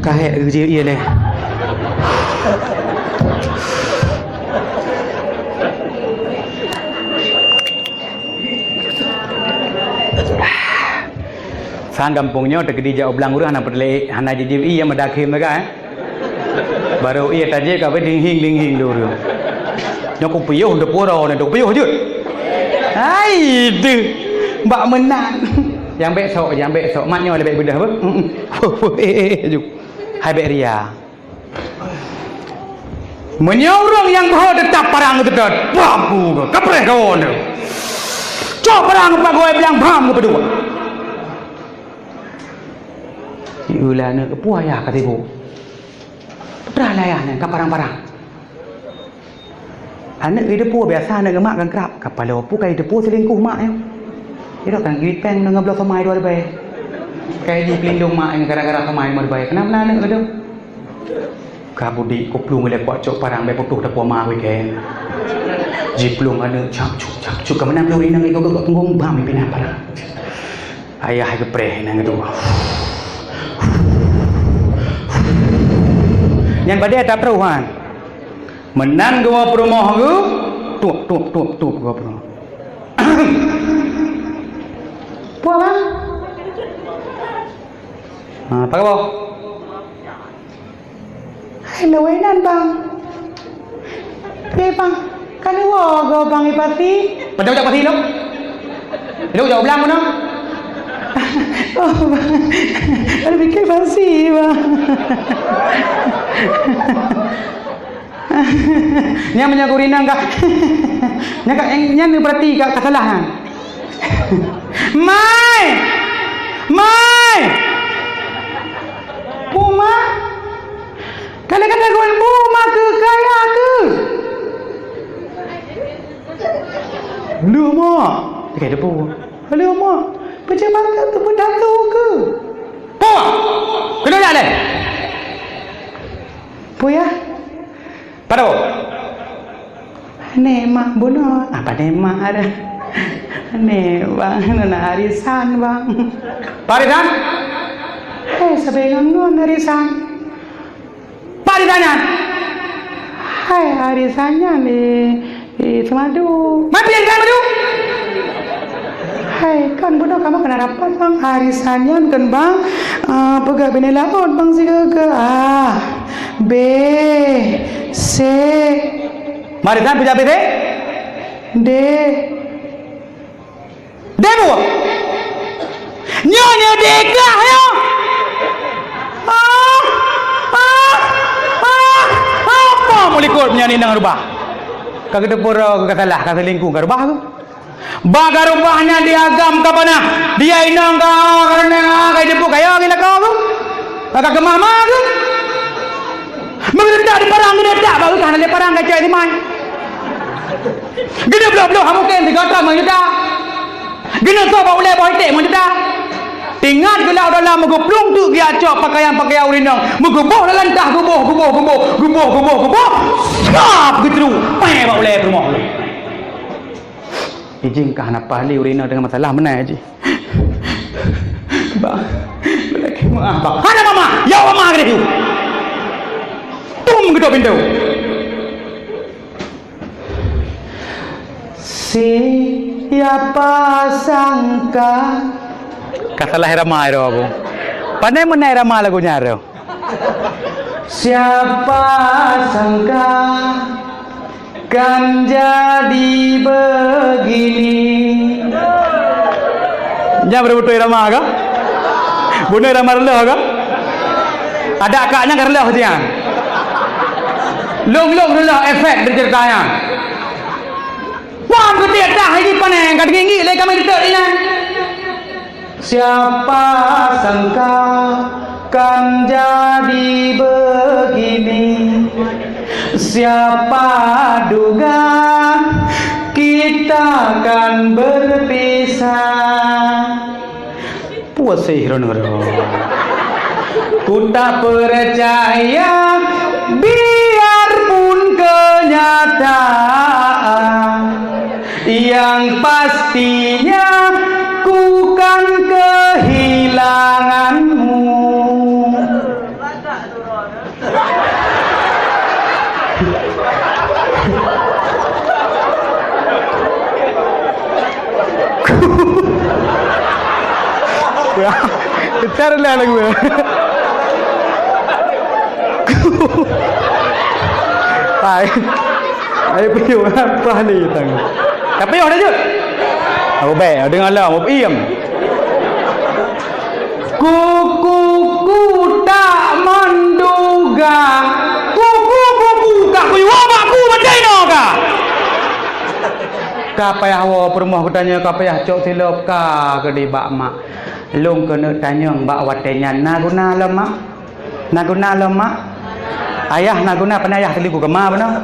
Kahek je iya leh. Sang gampông nyoe teukeudi jak u blang ureuëng hana peureulée, hana jijeueb ié meudakhém teuka, eh. Barô ié tajéb ka beuet dinghing-dinghing lé ureuëng. Nyoe kupiôh teupeue droe nyoe, kupiôh jeuet. Hai deuh, bak meunan. Nyang bék sok, nyang bék sok. Mat nyoe leubeh beudah beuh. Hai bék ria. Meunyoe ureuëng nyang beuhe teutap parang geuteutôt, bam ku, kapreh kawoe nyoe. Cok parang bak gawai blang, bam geupeuduek. Siulah aneuk, peue ayah ka sibuk? Peue ayah nyan ka parang-parang? Aneuk jiteupeue biasa aneuk geuh mak kan krab, ka paloe peue ka jiteupeue seulingkuh mak nyoe. Sidroe kan geupéng deungon bloe somai dua ribèe. Ka jipeulindo mak nyoe gara-gara somai lima ribèe. Kenapa aneuk geuh? Ka budi kuplueng lé kuat cok parang bèk putôh teupue ma weekend. Jiplueng aneuk cap cuk cap cuk ka meunan lôn inong iko gok tunggong bam pinah parang. Ayah geupreh inong geuh. Nyan badé tatroh han. Meunan geuwoe peurumoh geuh, tup tup tup tup geuwoe peurumoh. Puah bang. Ha, apa khabar? Hai lawai nan bang. Hei bang, ka neuwoe goe bang i pasi? Macam ucap pasi tu? Dia ucap blang mana? Oh, bang. Ada fikir pasi, bang. Nyan meunyoe gurina ka. Nyan ka, nyan neupeurati ka, ka salah nyan. Mai! Mai! Puma? Kadang-kadang gon puma keu kaya keu? Leuh, mak. Cakap debu. Leuh, mak. Pejabat tu beudatu keu? Puma! Keunoe jak lé! Peue ya? Padahai. Nè mak bunoe, apa nè mak ada? Nè bang, na arisan bang. Parisan? Hei, sabe ngon arisan. Parisan nyan? Hai, arisan nyan di, di Semadu. Mampir di Semadu? Hai, kan bunoe kamoe keuneuk rapat bang. Arisan nyan kan bang, ah, peugah binéh laôt bang sigoe-goe. Ah, B, C. Marisan peujak B C? D. D buah. Nyoe, nyoe D kah nyoe? Ah, ah, ah, apa meulikot meunyoe inong rubah? Ka geuteupeue droe ka salah, ka seulingkuh, ka rubah keuh. Bak ka rubah nyan di agam ka panah, di inong ka, kareuna ka jipeuet kaya ngon lakoe keuh. Ka keumah ma keuh. Meugeutak di parang, geuneuk tak bak geuh hana lé parang ka cok simai. Geuneuk bloh-bloh ha mungken sigoe meujuta. Geuneuk soe bak ulèe boh iték meujuta. Ingat geulah dalam meugeuplueng teuk geujak cok pakaian-pakaian ureueng inong. Meugeubôh dalam tah geuboh, geuboh, geuboh, geuboh, geuboh, geuboh. Sab geutreuk, pèng bak ulèe peurumoh. Ijin kah na pahli ureueng inong teungoh masalah meunan jih. Bang, lagèe meuah, bang. Hana mama, ya mama geude tu. Tum geudok pintoe. Siapa sangka. Ka salah irama iro, Bu. Pandai meunan irama lagu nyan iro. Siapa sangka kan jadi begini. Nyan beutôi-beutôi irama ka? Bunoe irama reuloh ka? Adak kak nyan ka reuloh siang. Lôn-lôn reuloh efek dari cerita nyan. Wah, beutôi dah ini paneng ka tinggi lé kami dekat ini. Siapa sangka kan jadi begini. Siapa duga kita kan berpisah. Puasih ron-ron. Ku tak percaya biarpun kenyataan. Yang pastinya ku kan kehilanganmu. Getar lah lagu. Hai. Ayo piôh apa ni tang. Tapi oh dah jut. Aku baik, dengar lah, mau iem. Kuku-kuku tak menduga. Kuku-kuku tak kuyu abak ku macam ino ka. Ka payah woe peurumoh geutanyoe, ka payah cok silop ka keudeh bak mak. Lôn keuneuk tanyong bak watèe nyan na guna lom mak? Na guna lom mak? Ayah na guna, pane ayah teulingkuh keu ma bunoe?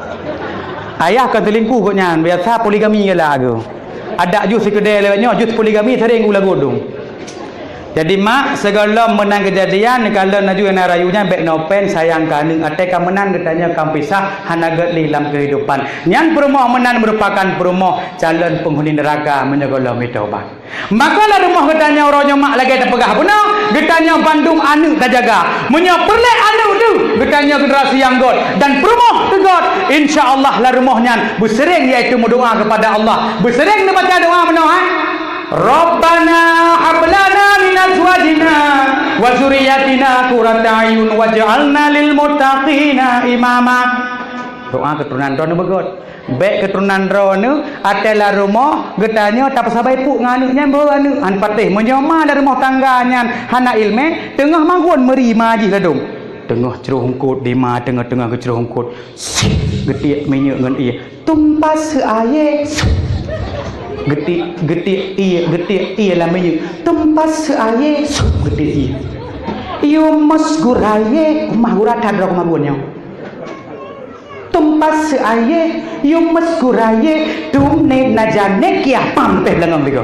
Ayah kon teulingkuh gobnyan, biasa poligami galak geuh. Adak jih sikeudè lewat nyoe, jih poligami sering u lagot dum. Jadi mak, sigohlom meunan keujadian, kalon laju na rayu nyan bèk neupen, sayang keu aneuk, até ka meunan geutanyoe ka meupisah, hana gèt lé lam keuhidupan. Nyan peurumoh meunan meurupakan peurumoh calon peunghuni neuraka meunyoe gohlom meutobat. Maka lam rumoh geutanyoe uroe nyoe mak lagèe tapeugah bunoe, geutanyoe bandum aneuk tajaga. Meunyoe peureulèe aneuk deuh, geutanyoe generasi nyang gèt dan peurumoh teuh gèt, insya Allah lam rumoh nyan beuseuréng yaitu meudoa keupada Allah. Beuseuréng neubaca doa bunoe, hai. Rabbana hab lana min azwajina wa dzurriyyatina qurrata a'yun waj'alna lil muttaqina imama. Doa keuturonan droeneuh beugèt. Bèk keuturonan droeneuh, até lam rumoh, geutanyoe tapeusabai peuet ngon aneuk nyan, beuh aneuk, han patéh. Meunyoe ma lam rumoh tangga nyan hana ileumèe, teungoh magun meuri ma jih ladôm. Teungoh crôh eungkôt di ma, teungoh-teungoh geucrôh eungkôt. Geutiek minyeuk ngon ié. Tumpah seu aie. Geutiek, geutiek ié, geutiek ié lam minyeuk. Tumpah seu aie. Geutiek ié. Yue meuseugura ié, mah gura that droe keumagun nyoe. Tumpah seu aie, yue meuseugura ié, tum né na janék kiah pam teuh beulangöng tiga.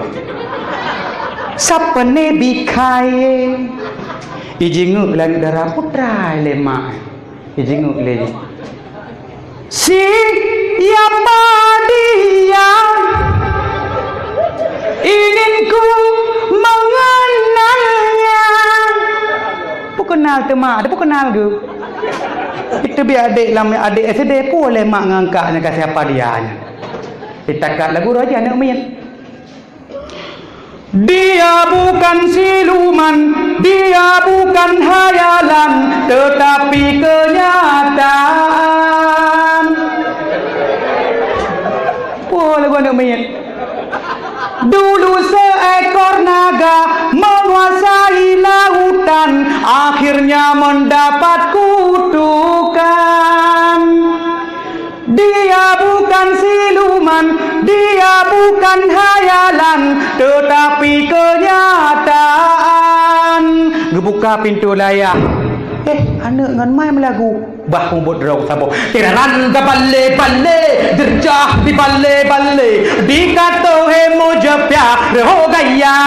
Sapeue né bikha ié. Ijingeuk lam dara putra lé mak. Ijingeuk lé jih. Siapa dia? Ingin ku mengenalnya. Peue keunal teuma, ada peue keunal geuh. Itu biar adik lam adik S D pun oleh mak ngangkaknya ka siapa dia nya. Ditakat lagu raja aneuk miet. Dia bukan siluman, dia bukan hayalan, tetapi kenyataan. Peue lagu aneuk miet. Dulu seekor naga menguasai lautan, akhirnya mendapat kutukan. Dia bukan siluman, dia bukan hayalan, tetapi kenyataan. Geubuka pintoe layah. Eh, aneuk ngon mai meulagu. Bah mubuet droe saboh. Tiraran ka balé-balé, derjah di balé-balé, di katoe he mujepia reuho gaya.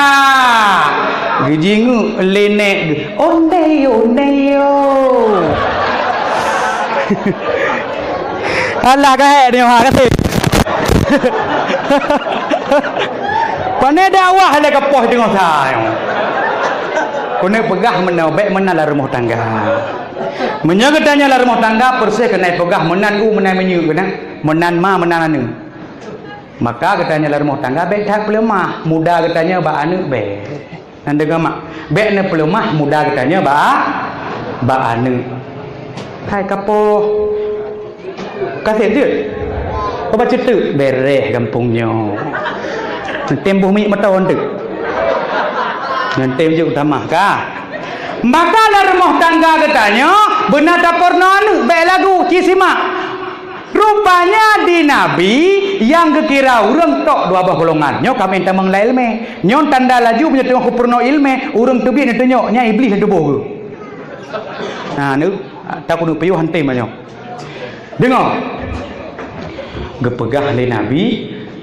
Geujingeuk lé nèk geuh, ondéy, ondéy, yo. Alah, ka hék nyoe, ha, ka sép. Pane dakwah lé ka poh teungoh sa nyoe. Keuneuk peugah meunoe, bèk meunan lam rumoh tangga. Meunyoe geutanyoe lam rumoh tangga, peureuseh keunan peugah meunan u, meunan meunyeuk keunan, meunan ma, meunan aneuk. Maka geutanyoe lam rumoh tangga bèk that peuleumah, muda geutanyoe bak aneuk bèk. Nyan deungoe mak, bèk neupeuleumah muda geutanyoe bak, bak aneuk. Hai kapoh. Ka sép jeuet? Oh, bacut teuk, bereh gampông nyoe. Tem boh minyeuk meuton teuk. Nyan tem jeuet tamah ka. Maka lam rumoh tangga geutanyoe beuna tapeurunoe aneuk, bèk lagu, ci simak. Rupanya di Nabi nyang geukira ureueng tok dua boh golongan. Nyoe kamoe tamong lam ileumèe. Nyoe tanda laju meunyoe teungoh geupeurunoe ileumèe, ureueng teubiet neutunyok, nyan Iblih lam tuboh geuh. Nah, nyoe, takeuneuk piôh han tem nyoe. Deungoe. Geupeugah lé Nabi,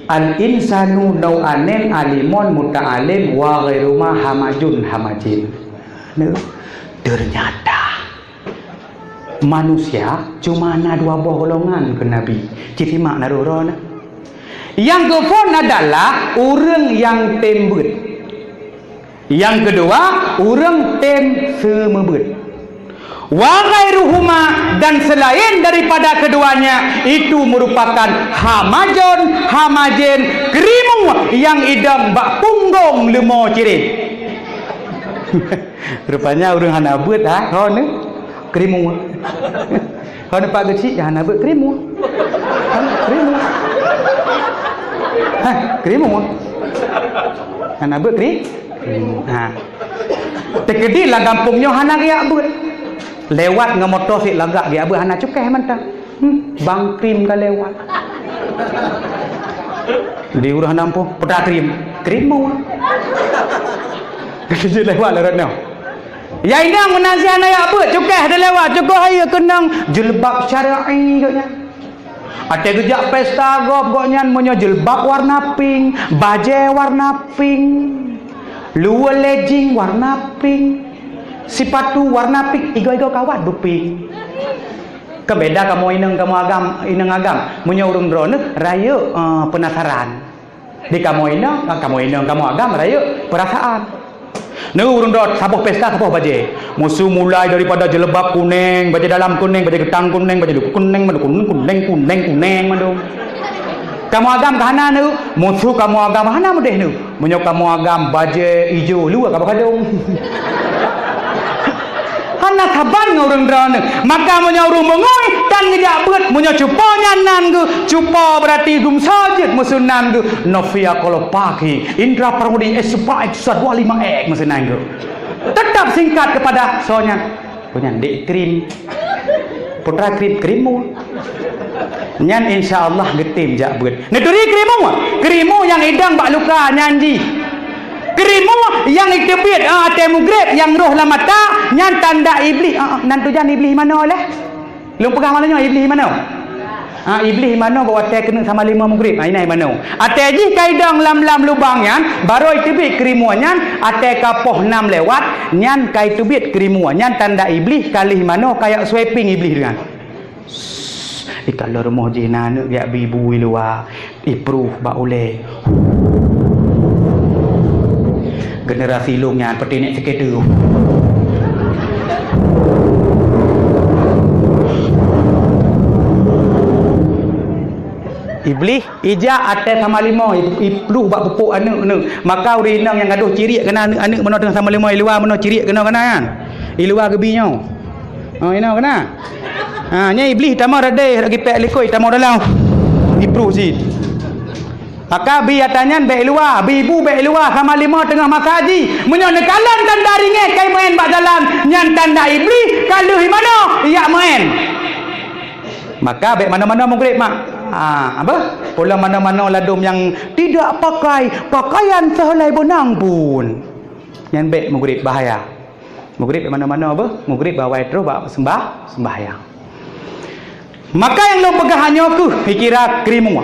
"Al-insanu nau'ain, alimun muta'alim wa ghairuma hamajun hamajin." Nyoe, ternyata manusia cuma na dua boh golongan keu Nabi. Cit simak na roh-roh na. Nyang keuphôn adalah ureueng nyang tem beuet. Nyang keudua, ureueng tem seumeubeuet. Wa ghairuhuma, dan selain daripada keduanya, itu merupakan hamajun, hamajin, krimu nyang idong bak punggong leumo cirét. Rupanya ureueng hana beuet, ha, ho nyoe krimu. Ho nyoe pak geuchik, hana beuet krimu. Ha, krimu. Ha, krimu. Hana beuet kri-, krimu. Ha. Teukeudi lam gampông nyoe hana geujak beuet. Lewat ngon moto sit lagak geujak beuet hana cukéh mantong. Hmm, bang krim ka lewat. Di ureueng nampôh, peugah krim. Krim mau. Keuneuk lewat lé rot nyoe. Ya inong meunan si hana jak beuet, cukéh lewat, cukoh hai keunong jilbab syar'i gobnyan. Até geujak pesta gob gobnyan meunyoe jilbab warna pink, bajée warna pink, luweue legging warna pink, sipatu warna pink, igoe-igoe kawat beu pink. Keu beda kamoe inong kamoe agam, inong agam. Meunyoe ureueng droeneuh rayeuk, eh, penasaran. Di kamoe inong, ah, kamoe inong kamoe agam rayeuk peurasaan. Nyoe ureueng droe saboh pesta saboh bajée. Meuseu mulai daripada jilbab kuneng, bajée dalam kuneng, bajée geutang kuneng, bajée luku kuneng, mandum kuneng, kuneng, kuneng, kuneng mandum. Kamoe agam ka hana nyoe, meuseu kamoe agam hana meudeh nyoe. Meunyoe kamoe agam bajée ijo luwa ka bakadong. Ha Na saban ngon ureuëng droeneuh. Maka meunyoe ureuëng beungui, tan geujak beuet, meunyoe cupo nyan nan geuh, cupo berarti geumeusojeuet meusu nan geuh, nafia qalbaki, indra permudi, eh, sepak, eh, sat, dua lima, eh, meusu nan geuh. Tetap singkat kepada soe nyan. Soe nyan, Dek Krim. Putra Krim, Krim mu. Nyan insya Allah geutem jak beuet. Neuturi Krim mu? Krim mu nyang idong bak luka nyan jih. Krim mu nyang iteubiet, ah, ateueh mugreb nyang roh lam mata, nyan tanda Iblih. Ah, ah, nan tujan Iblih manoe leh? Lôn peugah malam nyoe Iblih manoe. Ah, Iblih manoe bak watée keuneuk sama lima mugreb. Ah, inan manoe. Ateueh jih ka idong lam, lam lubang nyan, barô iteubiet krim mu nyan, ateueh ka poh nam lewat, nyan ka iteubiet krim mu nyan, tanda Iblih ka lheueh manoe, ka jak sweeping Iblih deungon. Ikalon rumoh jih na aneuëk jak bi bu i luwa, ipruh bak ulée. Generasi lôn nyan peuti nek sikeudeuh. Iblih ijak ateueh sama lima, i-, ipluh bak pupuk aneuëk-aneuëk. Maka ureuëng inong nyang gadôh ciriek keunan aneuëk-aneuëk meunoe teungoh sama lima i luwa meunoe ciriek keunoe keunan. I luwa geubi nyoe. Oh, inoe keunan. Ha, nyan Iblih tamong radeh, lagi pek likot tamong dalam. Ipruh cit. Maka bi ata nyan bek luwa, bi bu bek luwa, sama lima teungoh masa jih. Meunyoe neukalon tanda ringét kai meu'en bak jalan, nyan tanda Iblih ka lheueh manoe jak meu'en. Maka bek manoe-manoe mugreb mak. Ha, apa? Pulang manoe-manoe ladom nyang tidak pakai pakaian sehelai benang pun. Nyan bek mugreb bahaya. Mugreb bak manoe-manoe beuh, mugreb bak awai troh bak seumbah, sembahyang. Maka nyang lôn peugah nyoe keuh, ikira krim mu.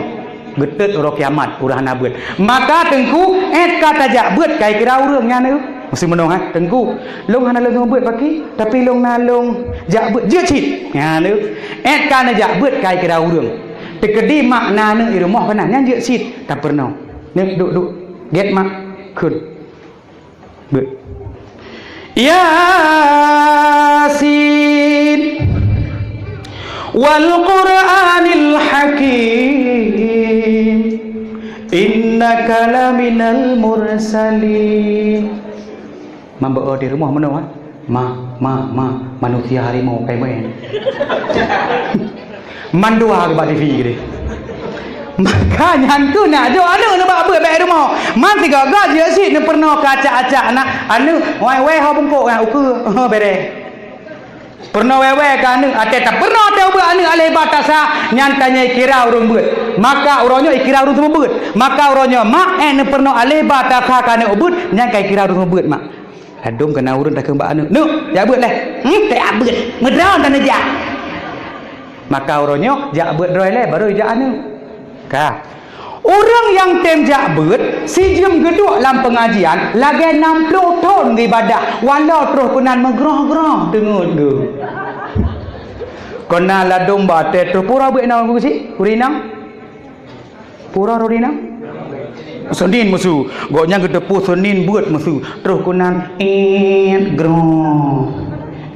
Geutot uroe kiamat, uroe hana beuet. Maka teungku, ét ka tajak beuet ka ikira ureuëng nyan, eh. Meusti meunoe, eh, teungku. Lôn hana lôn beuet paki, tapi lôn na lôn jak beuet jeuet cit. Nyan, eh. Ét ka neujak beuet ka ikira ureuëng. Teukeudi mak na aneuëk i rumoh keunan, nyan jeuet cit, tapeurunoe. Neuk duek-duek, gét mak, kheun. Beuet. Yasin, wal Qur'anil Hakim, innaka laminal mursalin. Mambeuet di rumoh meunoe, ha? Ma, ma, ma, manusia harimau kai meu'en. Mandua bak T V geude. Maka nyan keuh nak jok aneuëk neubak beuet bak rumoh. Man sigoe-goe jeuet cit neupeurunoe keu acak-acak na aneuëk, wai-wai ho bungkôk nyan ukeue, ho bereh. Peurunoe wai-wai keu aneuëk, até tapeurunoe até ubeuet aneuëk aléh ba tasa, nyan tanyoe ikira ureuëng beuet. Maka uroe nyoe ikira ureuëng seumeubeuet. Maka uroe nyoe mak, eh, neupeurunoe aléh ba tasa keu aneuëk ubeuet, nyan ka ikira ureuëng seumeubeuet mak. Ladom keunan ureuëng takheun bak aneuëk, "Neuk, jak beuet leh." "Hmm, tajak beuet. Meudroe tan neujak." Maka uroe nyoe jak beuet droe lé, barô jak aneuëk. Ka. Ureuëng nyang tem jak beuet, sijeuem geuduek lam peungajian, lagée nam ploh thon geuibadah, walau troh keunan meugroh-groh teungeut geuh. Keunan ladom bak até troh pura beuet na ureuëng geuchik, ureuëng inong. Pura rodi na? Seunin meusu. Gobnyan geuteupeue Seunin beuet meusu. Troh keunan, ét, groh.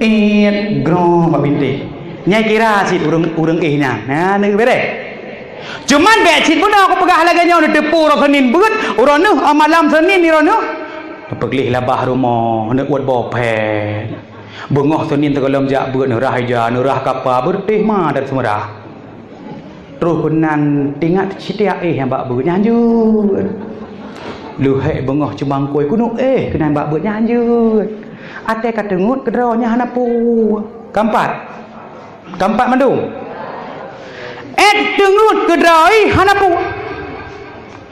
Ét, groh bak bintéh. Nyan kira cit ureuëng, ureuëng éh nyan. Na, na beureh. Cuman bék cit bunoe kupeugah lagée nyoe, neuteupeue uroe Seunin beuet, uroe neuh, ah, malam Seunin uroe neuh. Neupeugléh labah rumoh, neuuet boh phét. Beungoh Seunin teugohlom jak beuet, neurah ija, neurah kapa, beureutéh ma dan seumeurah. Troh keunan teuingat sitiap éh nyang bak beuet nyan jeuet. Leuhék beungoh cumangkôi keuneuk éh keunan bak beuet nyan jeuet. Até ka teungeut keudroe nyan hana peue. Keumpat. Keumpat mandum. Ét teungeut keudroe hana peue.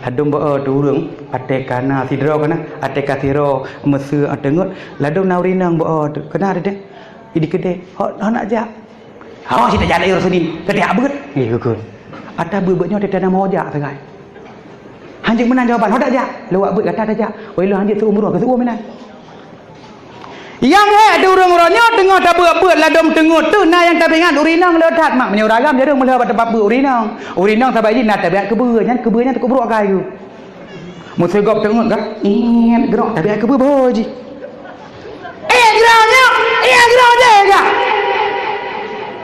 Ladom bak, eh, ureuëng, até ka na sidroe keunan, até ka sidroe meuseu, eh, teungeut, ladom na ureuëng inong bak, eh, keunan deh. Di keudeh, hok, hok nak jak. Hok, cit tajak lé uroe Seunin, ka tajak beuet. Eh, geukheun. Ata beuet-beuet nyoe teuh na meuho jak sagai. Hanjeuet meunan jawaban, hok dak jak. Lewat beuet gata tajak. Oi, lôn hanjeuet seuumu droe, keu seuumu meunan. Nyang hék di ureuëng uroe nyoe teungoh tabeuet-beuet ladom teungeut teuh na nyang tabi ngat ureuëng inong le that mak. Meunyoe ureuëng agam jareueng meulheueh bak teumpat beuet ureuëng inong. Ureuëng inong sabai jih na tabiat keubeue nyan, keubeue nyan teukubrok gai geuh. Meuseugop teungeut ka, ingat geurok tabiat keubeue boh jih. Eh, geurok nyoe, eh, geurok je ka.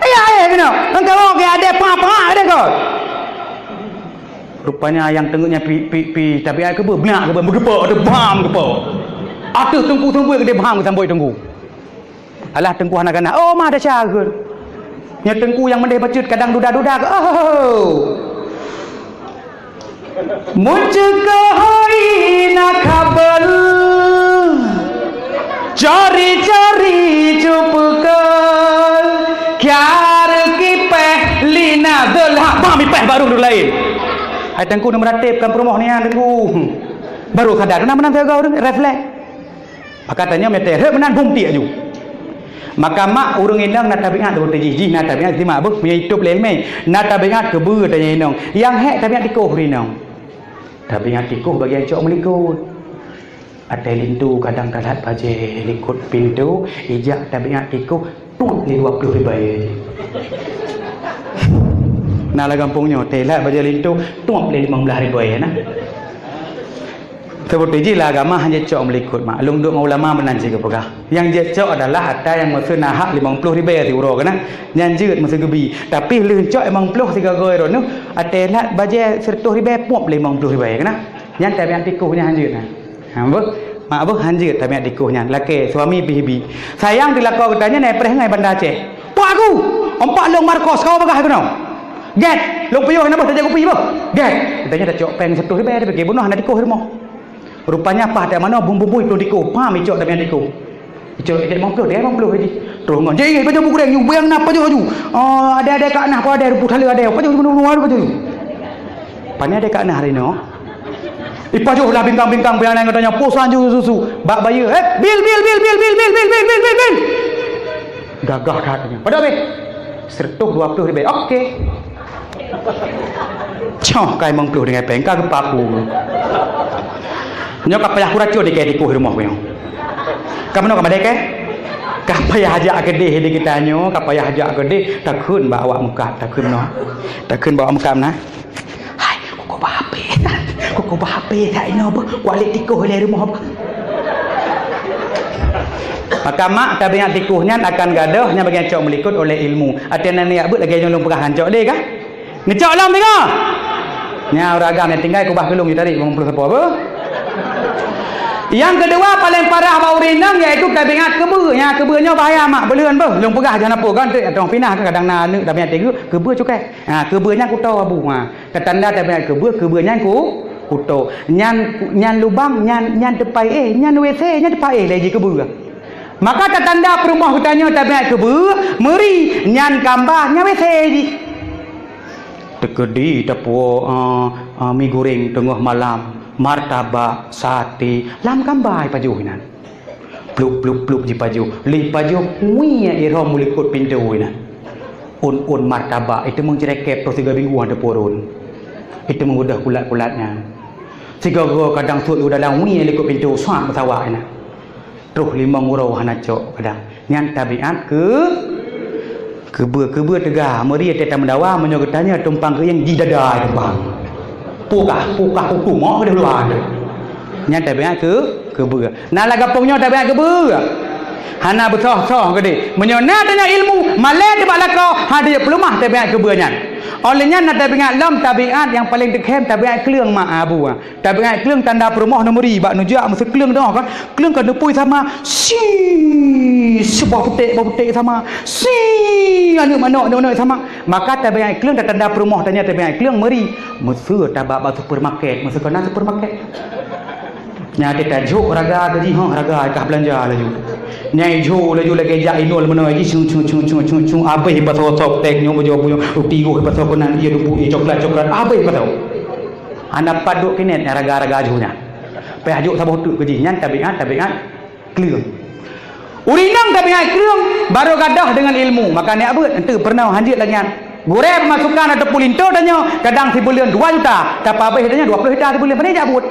Eh, eh, keunoe, engkau ke ada papa ada kau. Rupanya nyang teungeut nyan pi, pi, pi, tapi ai keubeue, beunak keubeue, meugeupok, ada bam geupok. Ateueh teungku seumeubeuet geude bam geusambot teungku. Alah teungku hana ganah. Oh, ma desya kheun. Nyoe teungku nyang meudeh bacut kadang duda-duda keu. Oh. Mun ceukohi na kabel, cari-cari cupeukeul, kiar kipeh lina deulah bang mipeh baru dulu lain. Hai teungku neumeuratéb kan peurumoh nian teungku. Baru sadar, keunan meunan teuga ureuëng refleks. Maka tanyoe meutée rhot meunan bum tiek aju. Maka mak ureuëng inong na tabiat seperti jih, jih na tabiat seperti mak beuh meunyoe itôb lé ilmé. Na tabiat keubeue tanyoe inong. Nyang hék tabiat tikoh ureuëng inong. Tabiat tikoh bagian cok meulikot. Até linto kadang talat bajée likot pintoe, ijak tabiat tikoh tuek lé dua ploh ribée. Na lam gampông nyoe, talat bajée linto tuek lé limong blaih ribée na. Seperti jih lah agama hana jicok meulikot mak. Lôn duek ngon ulama meunan cit geupeugah. Nyang jicok adalah ata nyang meuseu na hak limong ploh ribée siuroe keunan. Nyan jeuet meuseu geubi. Tapi lheueh cok limong ploh sigoe-goe droeneuh, até lat bajée seratus ribée puek limong ploh ribée keunan. Nyan tabiat tikoh nyan hanjeuet nyan. Ha, beuh? Mak beuh hanjeuet tabiat tikoh nyan. Lakée suami bih-bih. Sayang di lakoe geutanyoe na preh ngai Banda Aceh. Pak aku, ompak long Markos kau bagah keunoe. Get, long piôh na beuh tajak kupi beuh. Get. Geutanyoe tacok péng seratus ribée tapi bunoe hana tikoh rumoh. Rupanya paih teuk manoe bum-bum bui ploh tikoh, pam icok tabiat tikoh. Icok ijak limong ploh, dia limong ploh lagi. Terus ngon, "Jih, pajoh bu gureng, nyu bayang na pajoh aju. Oh, ada-ada kak nah, ada rupuh thala ada. Pajoh aju, pajoh aju." Pane ada kak nah hari nyoe. Ipajoh lah bingkang-bingkang biar nang katanya, "Posan ju susu." Bak bayeue, "Eh, bil, bil, bil." Gagah katanya. "Pada habis?" "Seratus dua puluh ribée." "Oke." Coh, kai mong ploh dengan péng, ka geupaku. Nyoe ka payah kuracon di kai tikoh rumoh nyoe. Ka meunoe ka madai kai? Ka payah jak keudeh di geutanyoe, ka payah jak keudeh, takheun bak awak meukat, takheun meunoe. Takheun bak awak meukat meunan. Hai, kuku babe. Kuku babe tak ino beuh, kuali tikoh lé rumoh beuh. Maka mak tabiat tikoh nyan akan gadôh nyan bagian cok meulikot oleh ilmu. Até na niat beuet lagée nyang lôn peugah han cok lé ka? Neucok lom teungoh. Nya ureuëng agam nyang tinggai kubah keulung jitarik limong ploh sapo beuh. Nyang keudua paléng parah bak ureuëng inong yaitu tabiat keubeue. Nya keubeue nyoe bahaya mak, beuleuen beuh. Lôn peugah jan apo kan teuk atong pinah kadang na aneuëk tabiat tigeue keubeue cukai. Ha, keubeue nyan kuto abu. Ha, katanda tabiat keubeue, keubeue nyan ku kuto. Nyan nyan lubang nyan nyan tepai eh, nyan W C, nyan tepai eh lé jih keubeue. Maka tatanda peurumoh geutanyoe tabiat keubeue, meuri, nyan kamba, nyan W C jih. Teukeudi tapuwoe, eh, eh, mi goreng teungoh malam, martabak, sate, lam kamba ipajoh inan. Plup, plup, plup jipajoh. Lheueh pajoh, ngui irom u likot pintoe inan. Ôn-ôn martabak, iteumeung cerekep troh sigoe minggu han teupurun. Iteumeung udah kulat-kulat nyan. Sigoe-goe kadang sot u dalam ngui likot pintoe, suat meusawa inan. Troh limong uroe hana cok kadang. Nyan tabiat keu, keubeue, keubeue teuga. Meuri até tameudawa, meunyoe geutanyoe tumpang keuieng di dada tumpang. Pukah, pukah kuku moh deh luar. Nyan tabiat keu, keubeue. Na lam gampông nyoe tabiat keubeue. Hana beusoh-soh keudeh. Meunyoe na tanyoe ilmu, malée teuh bak lakoe, hana jeuet peuleumah tabiat keubeue nyan. Óh lheueh nyan na tabiat lom, tabiat nyang paleng teukhém, tabiat kleueng mak abu. Tabiat kleueng tanda peurumoh neumeuri bak neujak meuseukleueng doh kan. Kleueng ka neupui sama, si, si boh putéh, boh putéh sama, si, aneuëk manok, aneuëk manok sama. Maka tabiat kleueng tatanda peurumoh tanyoe tabiat kleueng meuri. Meuseu tabak bak supermarket, meuseu keunan supermarket. Nyan até tajok raga tadi, ha, raga kah beulanja laju. Nyai jo laju lagée jak inol meunoe jih, cung, cung, abéh pasoe sop tek nyoe, bujoe, bujoe, ruti goh pasoe keunan, ie dubu, ie coklat, coklat, abéh pasoe. Hana pat duek kinet nyan raga-raga aju nyan. Payah jok saboh teuk keu jih nyan tabiat, tabiat kleueng. Ureuëng inong tabiat kleueng baru gadôh deungon ilmu, maka neujak beuet enteuk peurunoe hanjeuet lagée nyan. Gurée peumasukan ataupun linto tanyoe kadang sibuleuen dua juta, tapi abéh tanyoe dua ploh juta sibuleuen, pane jak buet.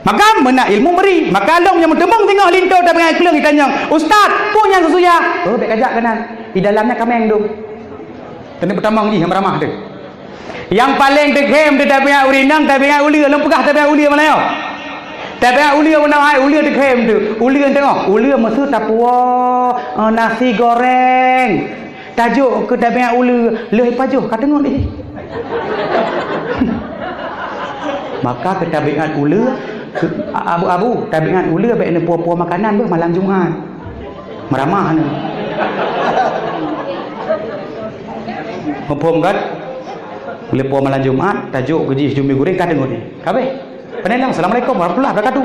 Maka meunan ilmu meuri. Maka lôn nyang meuteumeung singoh linto tabiat kleueng itanyong, "Ustaz, peue nyan susu ya?" "Oh, bék kajak keunan. Di dalamnya kameng dong." Keuneuk peutamong jih nyang meuramah teuh. Nyang paleng teukhém di tabiat ureuëng inong, tabiat uleue. Lôn peugah tabiat uleue meunan nyoe. Tabiat uleue meunan hai, uleue teukhém teuh. Uleue teungoh, uleue meuseu tapuwoe, eh, nasi goreng. Tajok keu tabiat uleue, lheueh pajoh ka teungeut jih. Maka keu tabiat uleue, keu abu-abu, tabiat uleue bék neupuwoe-puwoe makanan beuh malam Jumat. Meuramah ni. Muphom kan? Leupah malam Jumat, tajok keu jih jumbi guréng ka teungoh ni. Ka abéh. Pane lang, "Assalamualaikum warahmatullahi wabarakatuh."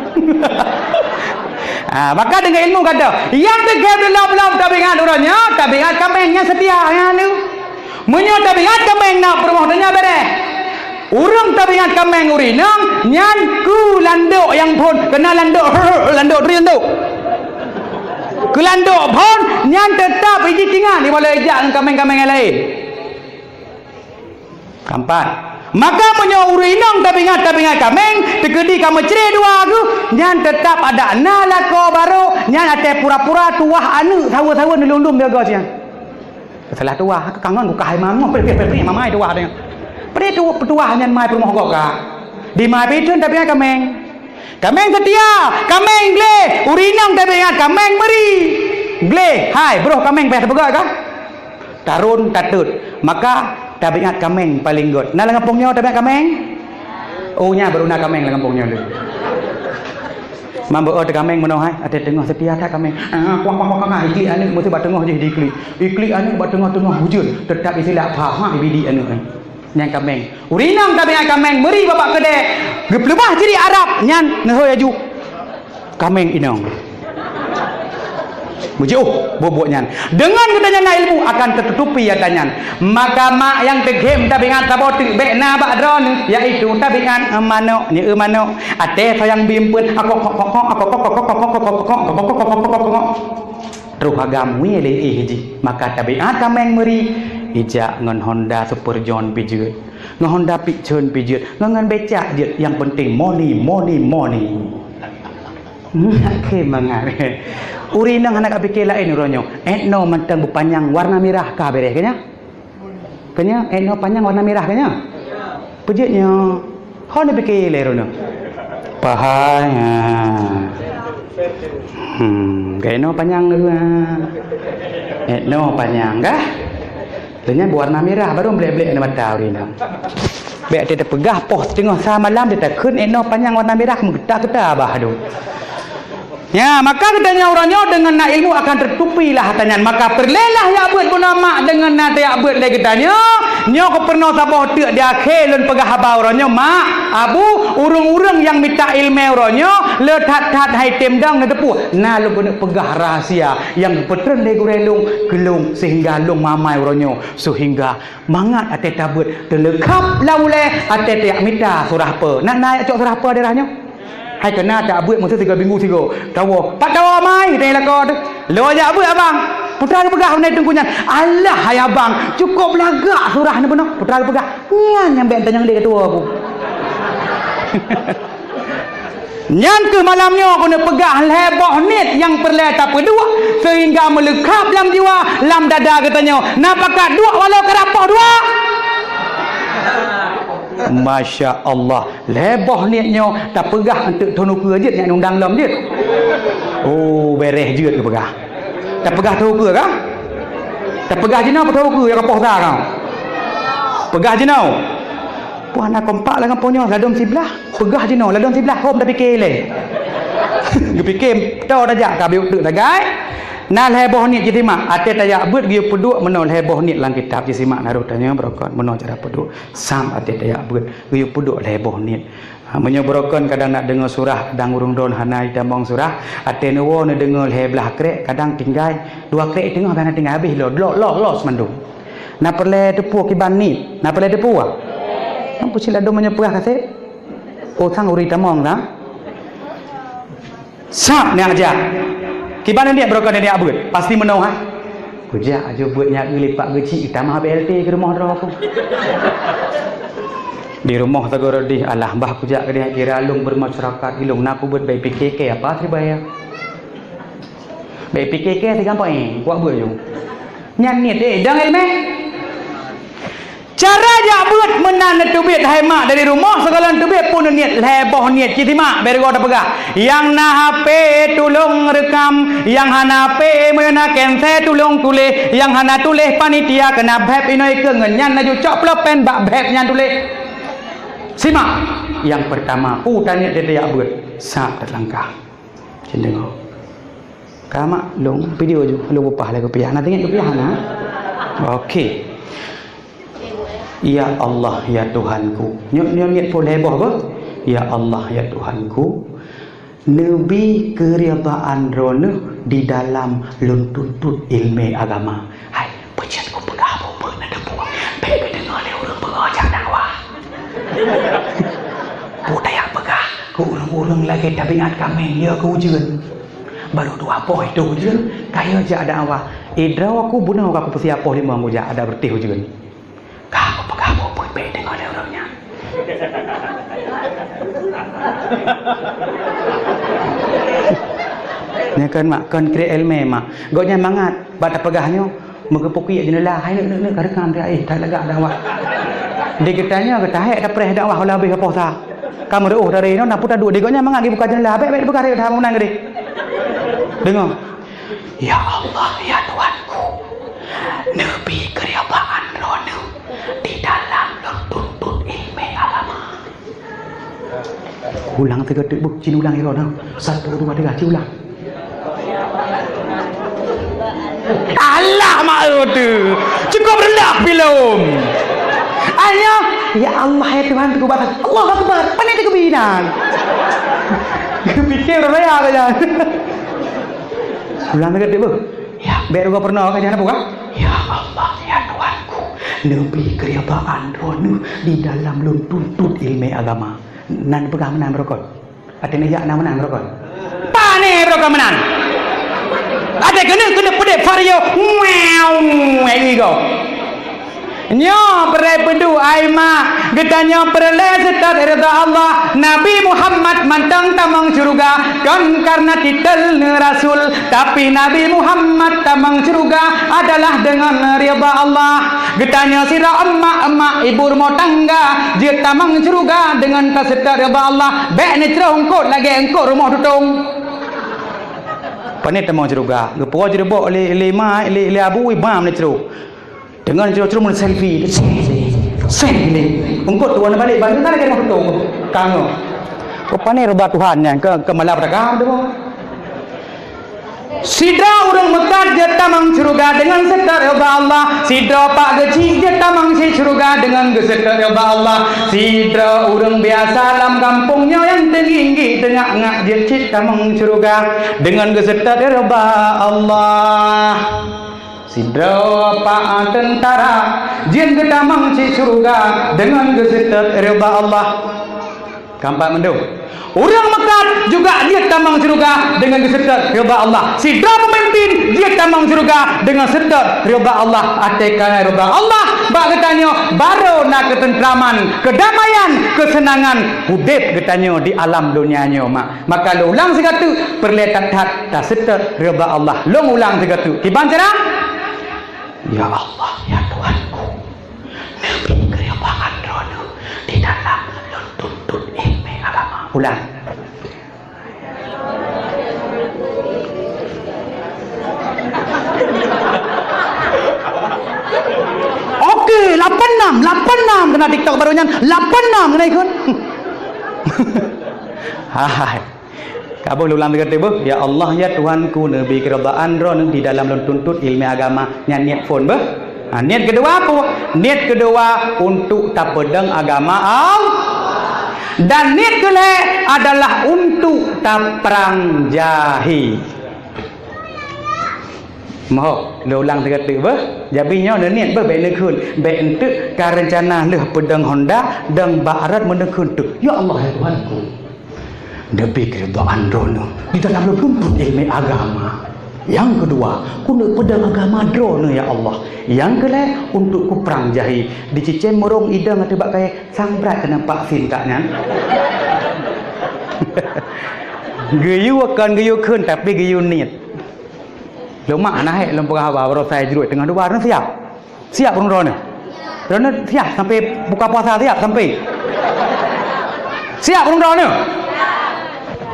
Ah, maka deungon ilmu gata. Nyang teugém lom-lom tabi ingat uroe nyoe, tabi ingat kaméng nyang seutia nyan tu. Meunyoe tabi ingat kaméng na peurumoh donya bereh. Ureuëng tabi ingat kaméng ureuëng inong nyan keu landok nyang phon, keu na landok, landok turi landok. Keu landok phon nyan teutap iji tingan ibalah ijak ngon kaméng-kaméng nyang laén. Keempat, maka meunyoe ureuëng inong tabi ingat, tabi ingat kaméng, teukeudi ka meucré dua geuh, nyan teutap adak na lakoe barô, nyan até pura-pura tuwah aneuëk saweue-saweue neulundum jaga sian. Salah tuwah, kangon bukah hai mangoh, pih, pih, pih, pih, mamai tuwah teuh. Peue tuwah, peutuwah nyan mai peurumoh gob ka. Di mai pih thon tabi ingat kaméng. Kaméng seutia, kaméng gleh, ureuëng inong tabi ingat kaméng meuri. Gleh, hai, broh kaméng payah teupeugah ka. Tarôn tatot, maka tabi ingat kaméng paleng gét. Na lam gampông nyoe tabi ingat kaméng? Oh, nyan baru na kaméng lam gampông nyoe lé. Mambeuôt kaméng meunoe hai, até teungoh seutia that kaméng. Ah, kuah, kuah, kuah, kuah, iklik aneuëk meusti bak teungoh jih diiklik. Iklik aneuëk bak teungoh-teungoh hujeuen, teutap isilak pha, ha, ibidik aneuëk, eh. Nyan kaméng. Ureuëng inong tabi ingat kaméng meuri babah keudè, geupeuleumah ciri Arab, nyan neuhôi aju. Kaméng inong. Meujiôh buet-buet nyan. Deungon geutanyoe na ilmu akan teututupi ata nyan. Maka mak nyang teugém tabi ingat saboh teuk bék na bak droeneuh, yaitu tabi ingat manök, nyeu manök. Até sayang bimpeuen, akok, kok, kok, kok, akok, kok, kok, kok, kok, kok, kok, kok, kok, kok, kok, kok. Troh agam wie lé éh jih. Maka tabi ingat kaméng meuri, ijak ngon Honda Super John pih jeuet. Ngon Honda Pitson pih jeuet. Ngon, ngon becak jeuet. Nyang penting money, money, money. Nyak khem mangat. Ureuëng inong hana ka pike laén uroe nyoe. Ét noe mantong beupanyang warna mirah ka bereh, ka nyan? Ka nyan, ét noe panyang warna mirah, ka nyan? Peue jeuet nyoe? Ho neupike lé uroe nyoe? Pahai, ha. Hmm, ka ét noe panyang dulu, ha. Ét noe panyang, kah? Lé nyan bewarna mirah, barô blek-blek na mata ureuëng inong. Bék teupeugah poh teungoh sa malam, teutakheun ét noe panyang warna mirah, meugeuta-geuta bah dum. Ya, maka geutanyoe uroe nyoe deungon na ilmu akan teutupi lah ata nyan. Maka peureulée lah jak beuet bunoe mak deungon na tajak beuet lé geutanyoe. Nyoe keuh peurunoe saboh teuk di akhé lôn peugah haba uroe nyoe, mak, abu, ureuëng-ureuëng nyang mita iéleumé uroe nyoe, le that-that hai tem dong neuteupeue. Na lôn keuneuk peugah rahsia nyang geupeutreun lé gurée lôn keu lôn seuhingga lôn mamai uroe nyoe, seuhingga mangat até tabeuet teuleukab lam ulée até tajak mita surah peue. Na, na jak cok surah peue daerah nyoe? Hai keu na tajak beuet meuseu sigoe minggu sigoe. Tawoe, pat tawoe mai, teuh lakoe teuh. Lôn jak beuet abang. Peue teuma geupeugah bak teungku nyan? Alah hai abang, cukôp lagak surah neuh bunoe. Peue teuma geupeugah? Nyan nyang bék tanyong dek ketua aku. Nyan keuh malam nyoe keuneuk peugah lhée boh niet nyang peureulée tapeuduek seuhingga meuleukab lam jiwa, lam dada geutanyoe. Na pakat duek walau karab poh dua. Masya Allah, lhée boh niet nyoe tapeugah eunteuk thon ukeue jeuet nyak undang lom jeuet. Oh, bereh jeuet geupeugah. Tapeugah thon ukeue kah? Tapeugah jinoe peuthon ukeue nyang ka poh sa kah? Peugah jinoe. Puih na kompak lam gampông nyoe, ladôm siblah. Peugah jinoe, ladôm siblah, hom tapike lé. Geupike, toe tajak ka biuk teuk sagai. Na lhée boh niet jisimak, até tajak beuet geuyue peuduek meunoe lhée boh niet lam kitab jisimak na rot tanyoe beurokot meunoe cara peuduek. Sam até tajak beuet geuyue peuduek lhée boh niet. Ha, meunyoe beurokon kadang nak deungoe surah, kadang ureuëng droen hana jitamong surah, até neuwoe neudeungoe lhée blaih krek, kadang tinggai dua krek teungoh, hana tinggai, habéh lo, lo, lo, lo seumandum. Na peureulée teupeue kiban niet, na peureulée teupeue? Nang peucit ladôm meunyoe peugah kaseb? Oh, sang ureuëng tamong, sang? Sab nyak jak. Kiban niet beurokon nyak beuet, pasti meunoe, ha? Kujak aju beuet nyak geulipat geucik, tamah B L T keu rumoh droe aku. Di rumoh teugoro dih, alah, bah kujak keudeh kira lôn bermasyarakat ilong, na kubeuet bék pike kée apa sibaya. Bék pike kée sigampang, eh, kuat beuet ju. Nyan niet, eh, dang ilmé. Cara jak beuet meunan neuteubiet hai mak dari rumoh, sigohlom teubiet pun niet lhée boh niet cit simak, bèk rigoe tapeugah. Nyang na H P tulông reukam, nyang hana H P meunyoe na kensée tulông tuléh, nyang hana tuléh panitia keuna bheb inoe ikeue ngon nyan laju cok pulpen bak bheb nyan tuléh. Simak, nyang peurtama, peue taniet di tajak beuet, sab tateulangkah. Cit deungoe. Ka mak lôn video ju, lôn peupah lé kupiah. Na teungoh kupiah na? Oke. Ya Allah, ya Tuhanku. Nyoe, nyoe niet phôn lhèe boh beuh. Ya Allah, ya Tuhanku. Neubi keuridaan Droeneuh di dalam lôn tuntot ileumèe agama. Hai, peue jeuet kupeugah buet-buet na deungoe. Bèk geudeungoe lé ureueng beungoh jak dakwah. Peue tajak peugah keu ureueng-ureueng lagèe tabiat kaméng, ya keu ujeuen. Barô dua poh itu ujeuen, ka ya jak dakwah. Eh, droe ku bunoe ka kupeusiap poh limong kujak, adak beureutéh ujeuen. Ka kupeugah buet-buet bèk deungoe lé ureueng nyan. Nyan kon mak, kon krek ileumèe mak. Gobnyan mangat bak tapeugah nyoe, meugeupeukiek jeuneula, hai neuk, neuk, neuk, ka reukam, eh, that lagak dakwah. Di geutanyoe geutahek tapreh dakwah ulah habéh poh sa. Ka meureuôh dari nyoe, na peue taduek di gobnyan mangat geubuka jeuneula, bèk, bèk, buka rayek that meunan keudeh. Deungoe. Ya Allah, ya Tuhanku, neubi keuridaan Droeneuh di dalam lôn tuntot ileumèe agama. Ulang sigoe teuk beuh, cit ulang droeneuh. Satu, dua, tiga, cit ulang. Alah, mak eu tu. Cukup rendah bilom. Ayo, ya Allah, ya Tuhan, teguh batas. Allahu Akbar. Pandai teguh binan. Pikir raya saja. Ulang lagi, Bu. Ya, bèk rugoe peurunoe ka nyan, Bu, kan? Ya Allah, ya Tuhanku, neubi keuridaan Droeneuh di dalam lôn tuntot ileumèe agama. Nan peugah meunan beurokon. Até neujak na meunan beurokon. Pane beurokon meunan. Até keuneuk, keuneuk peudeh Vario. Wow, eh, igo. Nyoe peureulèe peuduek ai mak, geutanyoe peureulèe seutôt ridha Allah. Nabi Muhammad mantong tamong syeuruga, kon karena titel neuh rasul, tapi Nabi Muhammad tamong syeuruga adalah deungon ridha Allah. Geutanyoe sidroe emak-emak ibu rumah tangga jeuet tamong syeuruga deungon taseutôt ridha Allah. Bèk neucroh eungkôt lagèe eungkôt rumoh tutong. Pane tamong syeuruga, geupuwoe jeureubok lé, lé ma, lé, lé abu, imam neucroh. Deungon curu-curu selfie. Selfie. Eungkôt tuan balik, balik na lagèe meututoe. Kang. Rupane ridha Tuhan nyan ke, ke malapetaka tu. Sidroe ureueng meukat jeuet tamong syeuruga deungon seutôt ridha Allah. Sidroe pak geuchik jeuet tamong syeuruga deungon geuseutôt ridha Allah. Sidroe ureueng biasa lam gampông nyoe nyang teunggi-tinggi teungak-ngak jeuet cit tamong syeuruga deungon geuseutôt ridha Allah. Sidroe pak teuntara jeuet geutamong cit syeuruga deungon geuseutôt ridha Allah. Keempat mandum. Ureueng meukat juga jeuet tamong syeuruga deungon geuseutôt ridha Allah. Sidroe peumimpin jeuet tamong syeuruga deungon seutôt ridha Allah. Até ka na ridha Allah, bak geutanyoe barô na keuteuntraman, keudamaian, keuseunangan udép geutanyoe di alam donya nyoe, mak. Maka lôn ulang sigoe teuk, peureulèe that-that taseutôt ridha Allah. Lôn ulang sigoe teuk. Kiban cara? Ya Allah, ya Tuhanku, neubi keuridaan Droeneuh di dalam lôn tuntot ileumèe agama. Ulang. Oke, lapan enam, lapan enam keunan TikTok barô nyan, lapan enam keunan ikot. Hai. Ka boh lôn ulang sigoe teuk beuh. Ya Allah, ya Tuhanku, neubi keuridaan Droeneuh di dalam lôn tuntot ileumèe agama. Nyan niet phôn beuh. Ha, niet keudua peue? Niet keudua untuk tapeudong agama Allah. Dan niet keulhèe adalah untuk taprang jahé. Moh, lôn ulang sigoe teuk beuh. Jadi nyoe neuniet beuh, bèk neukheun. Bèk enteuk ka reuncana lheueh peudong honda, dong bak rot meuneukheun teuk. Ya Allah, ya Tuhanku. Neubi keuridaan Droeneuh di dalam lôn tuntot ileumèe agama. Nyang keudua, keuneuk peudong agama Droeneuh, ya Allah. Nyang keulhèe, untuk kuprang jahé. Di Cicém meurông idong ateueh bak kayèe, sang brat keuneuk vaksin that nyan. Geuyue kon geuyue kheun, tapi geuyue niet. Lôn mak hana hék lôn peugah haba, baroe sai jruet teungoh dua, droeneuh siap? Siap ureueng droeneuh? Droeneuh siap sampai buka puasa, siap sampai? Siap ureueng droeneuh?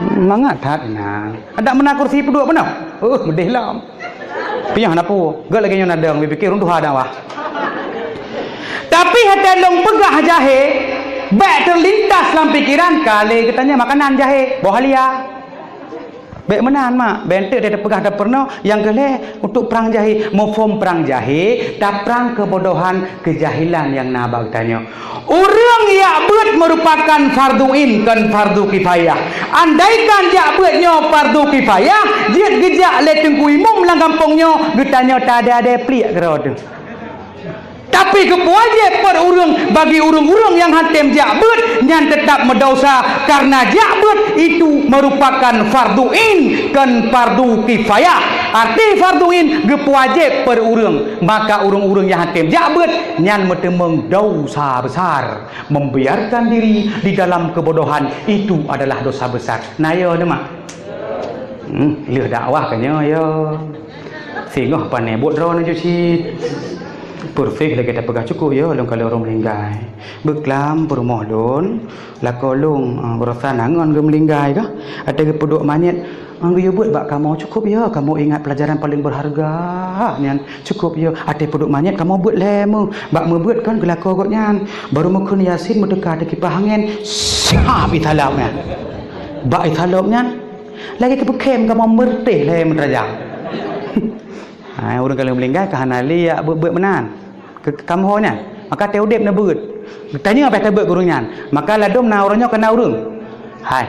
Mangat that nyan. Adak meunan kursi peuduek meunoe? Uh, meudeh lom. Piah na peue? Gèt lagèe nyoe na dong, bipike ureueng tuha dakwah. Tapi watèe lôn peugah jahé, bèk teulintas lam pikeran, ka lé geutanyoe makanan jahé, boh halia. Bék meunan, mak. Bék enteuk tapeugah tapeurunoe. Nyang keu lhée, untuk prang jahé. Meuphom prang jahé, taprang keubodohan, keujahilan nyang na bak geutanyoe. Ureuëng jak beuet meurupakan fardu ain, kon fardu kifayah. Andaikan jak beuet nyoe fardu kifayah, jeuet geujak lé teungku imum lam gampông nyoe, geutanyoe tadée-adée pliek keudroe teuh. Tapi geupeuwajéb per ureuëng bagi ureuëng-ureuëng nyang hántom jak beuet, nyan teutab meudesya, kareuna jak beuet itu meurupakan fardu ain, kon fardu kifayah. Arti fardu ain geupeuwajéb per ureuëng, maka ureuëng-ureuëng nyang hántom jak beuet, nyan meuteumeung desya besar. Membiarkan diri di dalam kebodohan itu adalah dosa besar. Na yo, mak? Hmm, lheueh dakwah ka nyoe yo. Singoh pane buet droeneuh cit. Peureuseh lagée tapeugah cukup yo, lôn kalon ureuëng meuninggai. Beuklam peurumoh lôn, lakoe lôn, ah, urosan angon geumeuninggai kah? Até geupeuduek manyét, ah, geuyue beuet bak kamoe cukup yo, kamoe ingat pelajaran paling berharga nyan. Cukup yo, até peuduek manyét kamoe beuet lé meu. Bak meubeuet kon geulakoe gobnyan. Barô meukheun Yasin meuteuka ateueh kipah angén. Sihab italab nyan. Bak italab nyan, lagée keupeukhem kamoe meureutéh lé meutarajang. Hai, ureuëng ka lheueh meuninggai ka hana lé jak beuet-beuet meunan. Keu, keu kamoe nyan, maka teu udeb neubeuet. Tanyoe payah tabeuet keu ureuëng nyan. Maka ladom na uroe nyoe kana ureuëng. Hai,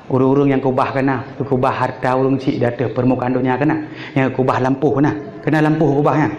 ureuëng-ureuëng nyang keubah kana, keubah hareuta ureuëng chik di ateueh peurmukaan donya kana, nyang keubah lampôh kana, kana lampôh keubah nyan.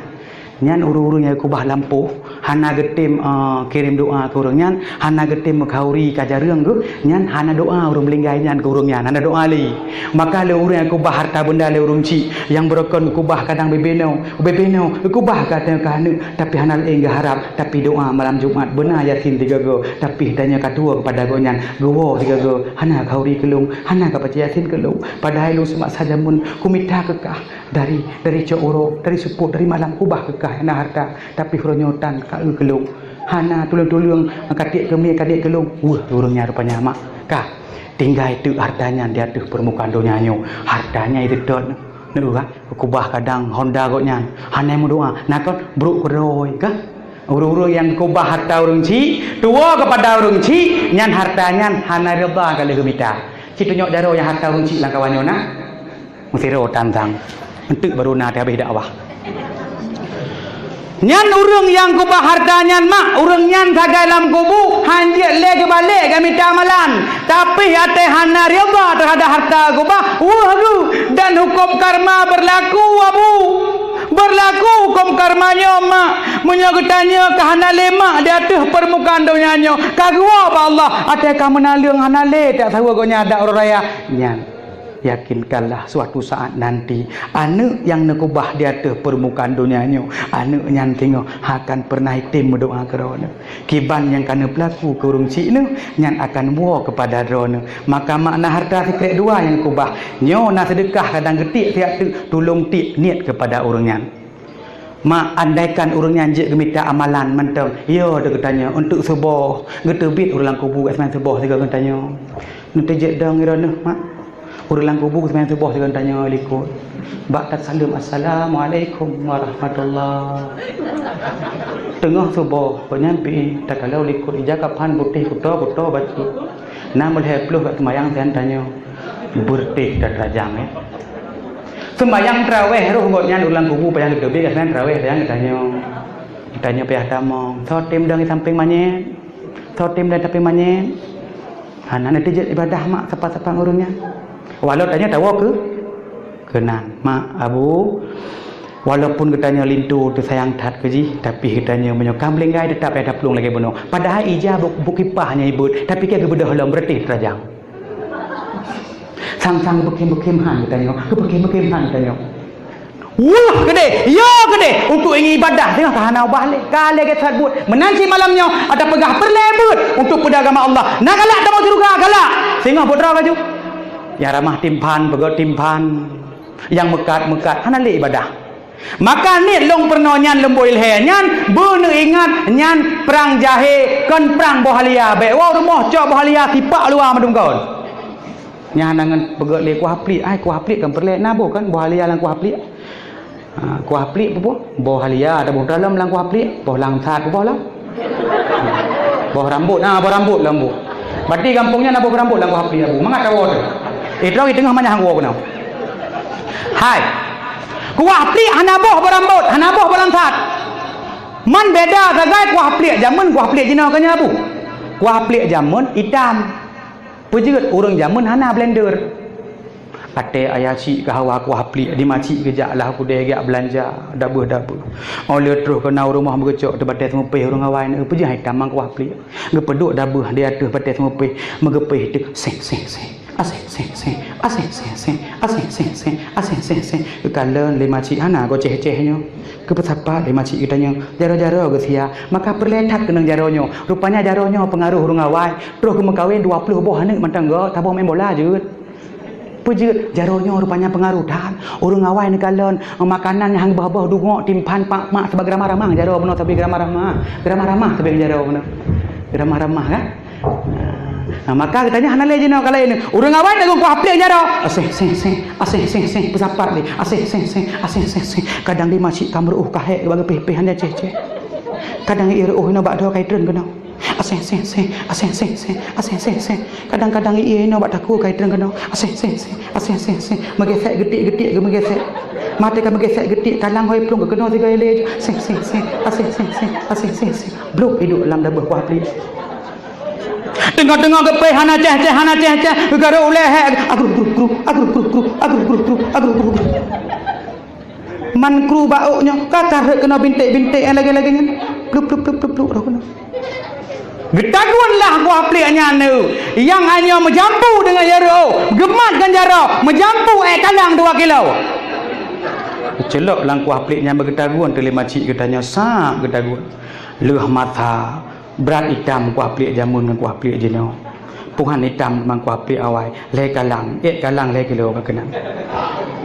Nyan ureuëng-ureuëng nyang keubah lampôh, hana geutem, eh, kirém doa keu ureuëng nyan, hana geutem meukhauri ka jareueng geuh, nyan hana doa ureuëng meuninggai nyan keu ureuëng nyan, hana doa lé. Maka lé ureuëng nyang keubah hareuta beunda lé ureuëng chik, nyang beurukon keubah kadang bibinoe, bibinoe, keubah ka ateueh ka aneuk, tapi hana laén geuharab, tapi doa malam Jumat beuna Yasin sigoe-goe, tapi tanyoe ka tuwoe keupada gobnyan, geuwoe sigoe-goe, hana khauri keu lôn, hana ka baca Yasin keu lôn. Padahai lôn simak sajameun kumita keu kah dari, dari cok uroe, dari seupôt, dari malam keubah keu kah hana hareuta, tapi uroe nyoe tan ka eu keu lôn. Hana tuleueng-tuleueng ka tiek keu mié ka tiek keu lôn. Weueh, ureuëng nyan rupanya mak ka tinggai teuk hareuta nyan di ateueh peurmukaan donya nyoe. Hareuta nyan iseutôt. Neueu ka, keubah kadang honda gobnyan, hana meudoa, na kon brok keudroe ka. Ureuëng-ureuëng nyang keubah hareuta ureuëng chik, tuwoe keupada ureuëng chik, nyan hareuta nyan hana ridha ka lheueh geumita. Ci tunyok jaroe nyang hareuta ureuëng chik lam kawan nyoe na? Meusidroe tantang. Enteuk barô na teuhabéh dakwah. Nyan ureuëng nyang keubah hareuta nyan mak, ureuëng nyan sagai lam kubu, han jeuet lé geubalek geumita amalan. Tapi até hana ridha teuhadab hareuta keubah, weueh geuh, dan huköm karma beurlaku, Abu. Beurlaku huköm karma nyoe mak. Meunyoe geutanyoe ka hana lé mak di ateueh peurmukaan donya nyoe, ka geuwoe bak Allah, até ka meunaleueng hana lé, tak saweue gobnyan adak uroe raya. Nyan. Yakinkanlah, suatu saat nanti, aneuk nyang neukeubah di ateueh peurmukaan donya nyoe, aneuk nyan singoh akan peureunah item meudoa keu droeneuh. Kiban nyang ka neupeulaku keu ureuëng chik neuh, nyan akan woe keupada droeneuh. Maka makna hareuta sikrek dua nyang keubah, nyoe na seudeukah kadang geutiek siat teuk, tulông tiek niet keupada ureuëng nyan. Mak, andaikan ureuëng nyan jeuet geumita amalan mantong, yo, di geutanyoe, untuk suboh, geuteubiet ureuëng lam kubu, geuseumayang suboh sigoe geutanyoe. Neuteujeuet dong droeneuh, mak. Ureuëng lam kubu geuseumayang suboh sigoe geutanyoe likot. Bak tasaleuem, "Assalamualaikum warahmatullah." Teungoh suboh, gobnyan pi, takalon likot ija kaphan putéh kuto-kuto bacut. Na meulhèe ploh ka seumayang sian tanyoe. Beureutéh that rajang, eh. Seumayang traweh roh gobnyan ureuëng lam kubu payang geuteubiet, ka seumayang traweh payang geutanyoe. Geutanyoe payah tamong. Soe tem dong di sampéng manyét? Soe tem dong di sampéng manyét? Hana neuteujeuet ibadah mak sapa-sapa ureuëng nyan. Walau tanyoe tawoe keu keunan, mak, abu, walaupun geutanyoe linto teusayang that keu jih, tapi geutanyoe meunyoe ka meulinggai teutap payah taplueng lagée bunoe. Padahai ija buk, buk kipah nyang ibeuet, tapi ka geubeudôh lom beureutéh teurajang. Sang-sang geubeukem-beukem han geutanyoe, geubeukem-beukem han geutanyoe. Wah keudeh, ya keudeh, untuk ingat ibadah singoh ka hana ubah lé. Ka lé gét that buet. Meunan cit malam nyoe, ada peugah peureulée beuet untuk peudagama Allah. Na galak tamong syeuruga, galak. Singoh buet droe laju. Nyang ramah timphan, peugöt timphan. Nyang meukat-meukat, hana lé ibadah. Maka niet lôn peurunoe nyan lôn bôh ilhèe nyan, beuneuingat nyan prang jahé, kon prang boh halia. Bék woe rumoh cok boh halia sipak luwa meudum kon. Nyan hana ngon peugöt lé kuah pliek, ai kuah pliek kan peureulée na boh kan boh halia lam kuah pliek. Ha, kuah pliek peue boh? Boh halia ada boh dalam lam kuah pliek, boh langsat boh lam. Boh rambot, ha, boh rambot lam boh. Berarti gampông nyan na boh rambot lam kuah pliek, Abu. Mangat tawoe tu. Eh, droe teungoh manyah woe keunoe. Hai. Kuah pliek hana boh barambot, hana boh balangsat. Man beda sagai kuah pliek jameun, kuah pliek jinoe keu nyabu. Kuah pliek jameun itam. Peujeuet ureuëng jameun hana blender. Até ayah chik ka hawa kuah pliek, di ma chik geujak lah kudée geujak beulanja, dabeuh-dabeuh. Óh lheueh troh keunoe u rumoh beugeucok teuh batée seumupéh ureuëng awai neu peujeuet hai tamang kuah pliek. Geupeuduek dabeuh di ateueh batée seumupéh, meugeupéh teuh seh, seh, seh. Aseh, seh, seh. Aseh, seh, seh. Aseh, seh, seh. Aseh, seh, seh. Geukalon lé ma chik hana gocéh-céh nyoe. Geupeusapat lé ma chik geutanyoe, jaroe-jaroe geusia. Maka peureulée that keunong jaroe nyoe. Rupanya jaroe nyoe peungaroh ureuëng awai. Troh geumeukawen dua ploh boh aneuëk mantong gét, saboh main bola jeuet. Peujeuet, jaroe nyoe rupanya peungaroh that. Ureuëng awai neukalon makanan nyang hana boh-boh dungok timphan pak mak sabab geuramah-ramah jaroe bunoe sabe geuramah-ramah. Geuramah-ramah sabe jaroe bunoe. Geuramah-ramah kan? Nah, maka geutanyoe hana lé jinoe ka laén. Ureuëng awai teungoh kuah pliek jaroe. Aseh, seh, seh. Aseh, seh, seh. Peusapat lé. Aseh, seh, seh. Aseh, seh, seh. Kadang di ma chik ka meureuoh ka hék bak geupéh-péh hana céh-céh. Kadang ie reuoh inoe bak droe ka itreun keunoe. Aseh, seh, seh. Aseh, seh, seh. Aseh, seh, seh. Kadang-kadang ie inoe bak takue ka itreun keunoe. Aseh, seh, seh. Aseh, seh, seh. Meugesek geutik-geutik geumeugesek. Maté ka meugesek geutik, kalang hôi plueng geukeunoe sigoe lé. Seh, seh, seh. Aseh, seh, seh. Aseh, seh, seh. Blok iduek lam dabeuh kuah pliek. Teungoh-teungoh geupéh hana céh-céh, hana céh-céh, geugarok ulée hék, agruh, gruh, gruh, agruh, gruh, gruh, agruh, gruh, gruh, agruh, gruh, gruh. Man kru bak ôk nyoe, ka kareuet keunoe binték-binték nyang lagée-lagée nyan. Plup, plup, plup, plup, plup, roh keunoe. Geutagun lah kuah pliek nyan neu. Nyang hanyoe meujampu deungon jaroe, geumat ngon jaroe, meujampu ék kalang dua kilo. Geuceulok lam kuah pliek nyan beugeutagun teuh lé ma chik geutanyoe sab geutagun. Lheueh masa, brat itam kuah pliek jameun ngon kuah pliek jinoe. Punghan itam teuma kuah pliek awai, lhée kalang, ék kalang lhée kilo ka keunan.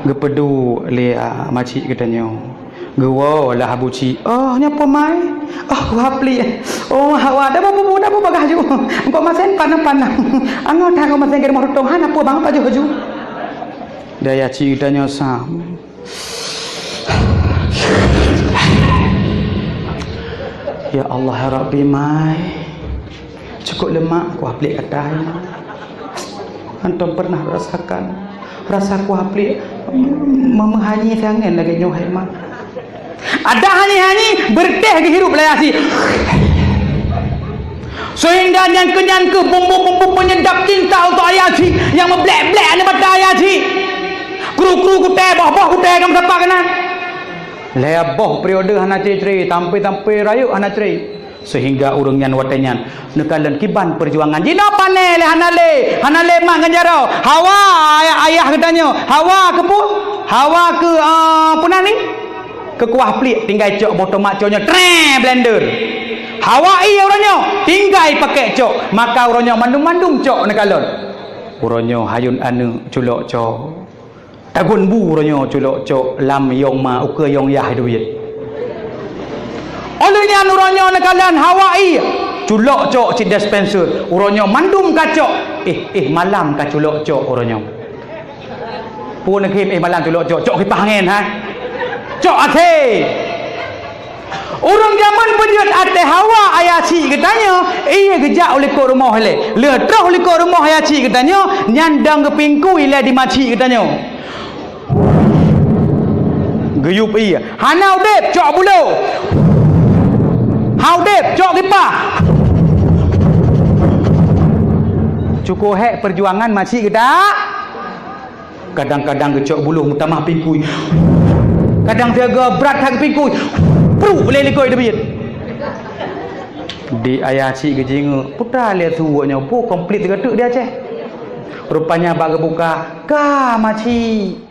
Geupeuduek lé, a, ma chik geutanyoe. Geuwoe lah Abu Chik. "Oh, nyoe peue mai?" "Oh, kuah pliek." "Oh, hawa, dak bu, bu, bu, dak bu bagah ju. Engkau masen panang-panang. Angoh that engkau masen keu rumoh rutong, hana peue bang pajoh ju." Daya chik geutanyoe sam. Ya Allah, ya Rabbi, mai. Cukup lemak kuah pliek gata nyoe. Antom pernah rasakan rasa kuah pliek memeuhanyi sangat lagée nyoe, hai mak. Ada hanyi-hanyi, beureutéh geuhirup lé ayah chik. Seuhingga nyan keuh, nyan keuh bumbum-bumbum peunyedap cinta untuk ayah chik nyang meublek-blek aneuk mata ayah chik. Kru-kru kutéh, boh-boh kutéh ka meusapat keunan. Lhée boh periode hana cre-cre, sampoe-sampoe rayeuk hana cre. Seuhingga ureuëng nyan watée nyan neukalon kiban peujuangan jinoe pané lé hana lé, hana lé mak ngon jaroe. Hawa ayah, ayah geutanyoe, hawa keu peue? Hawa keu, a, peue nan ni? Keu kuah pliek tinggai cok boh tomat cok nyoe tree blender. Hawa ie uroe nyoe tinggai pakék cok, maka uroe nyoe mandum-mandum cok neukalon. Uroe nyoe hayun aneuëk culok cok. Tagun bu uroe nyoe culok cok lam yong ma ukeue yong yah duit. Óh lheueh nyan uroe nyoe neukalon hawa ie culok cok cit dispenser. Uroe nyoe mandum ka cok. Eh, eh malam ka culok cok uroe nyoe. Peue neukhém eh malam culok cok, cok kipah angén, ha? Cok até. Ureuëng jameun beujeuet até hawa ayah chik geutanyoe, ie geujak u likot rumoh ilée. Lheueh troh u likot rumoh ayah chik geutanyoe, nyan dong geupingkui ilée di ma chik geutanyoe. Geuyueb ie. Hana udeb, cok bulo. Ha udeb, cok kipah. Cukup hék peujuangan ma chik geuta. Kadang-kadang geucok buloh meutamah pingkui. Kadang siaga brat that pingkui. Pruk lé likot teubiet. Di ayah chik geujingeuk, putra lé su nyoe, peue konflik teugateuk di Aceh. Rupanya bak geubuka, ka ma chik.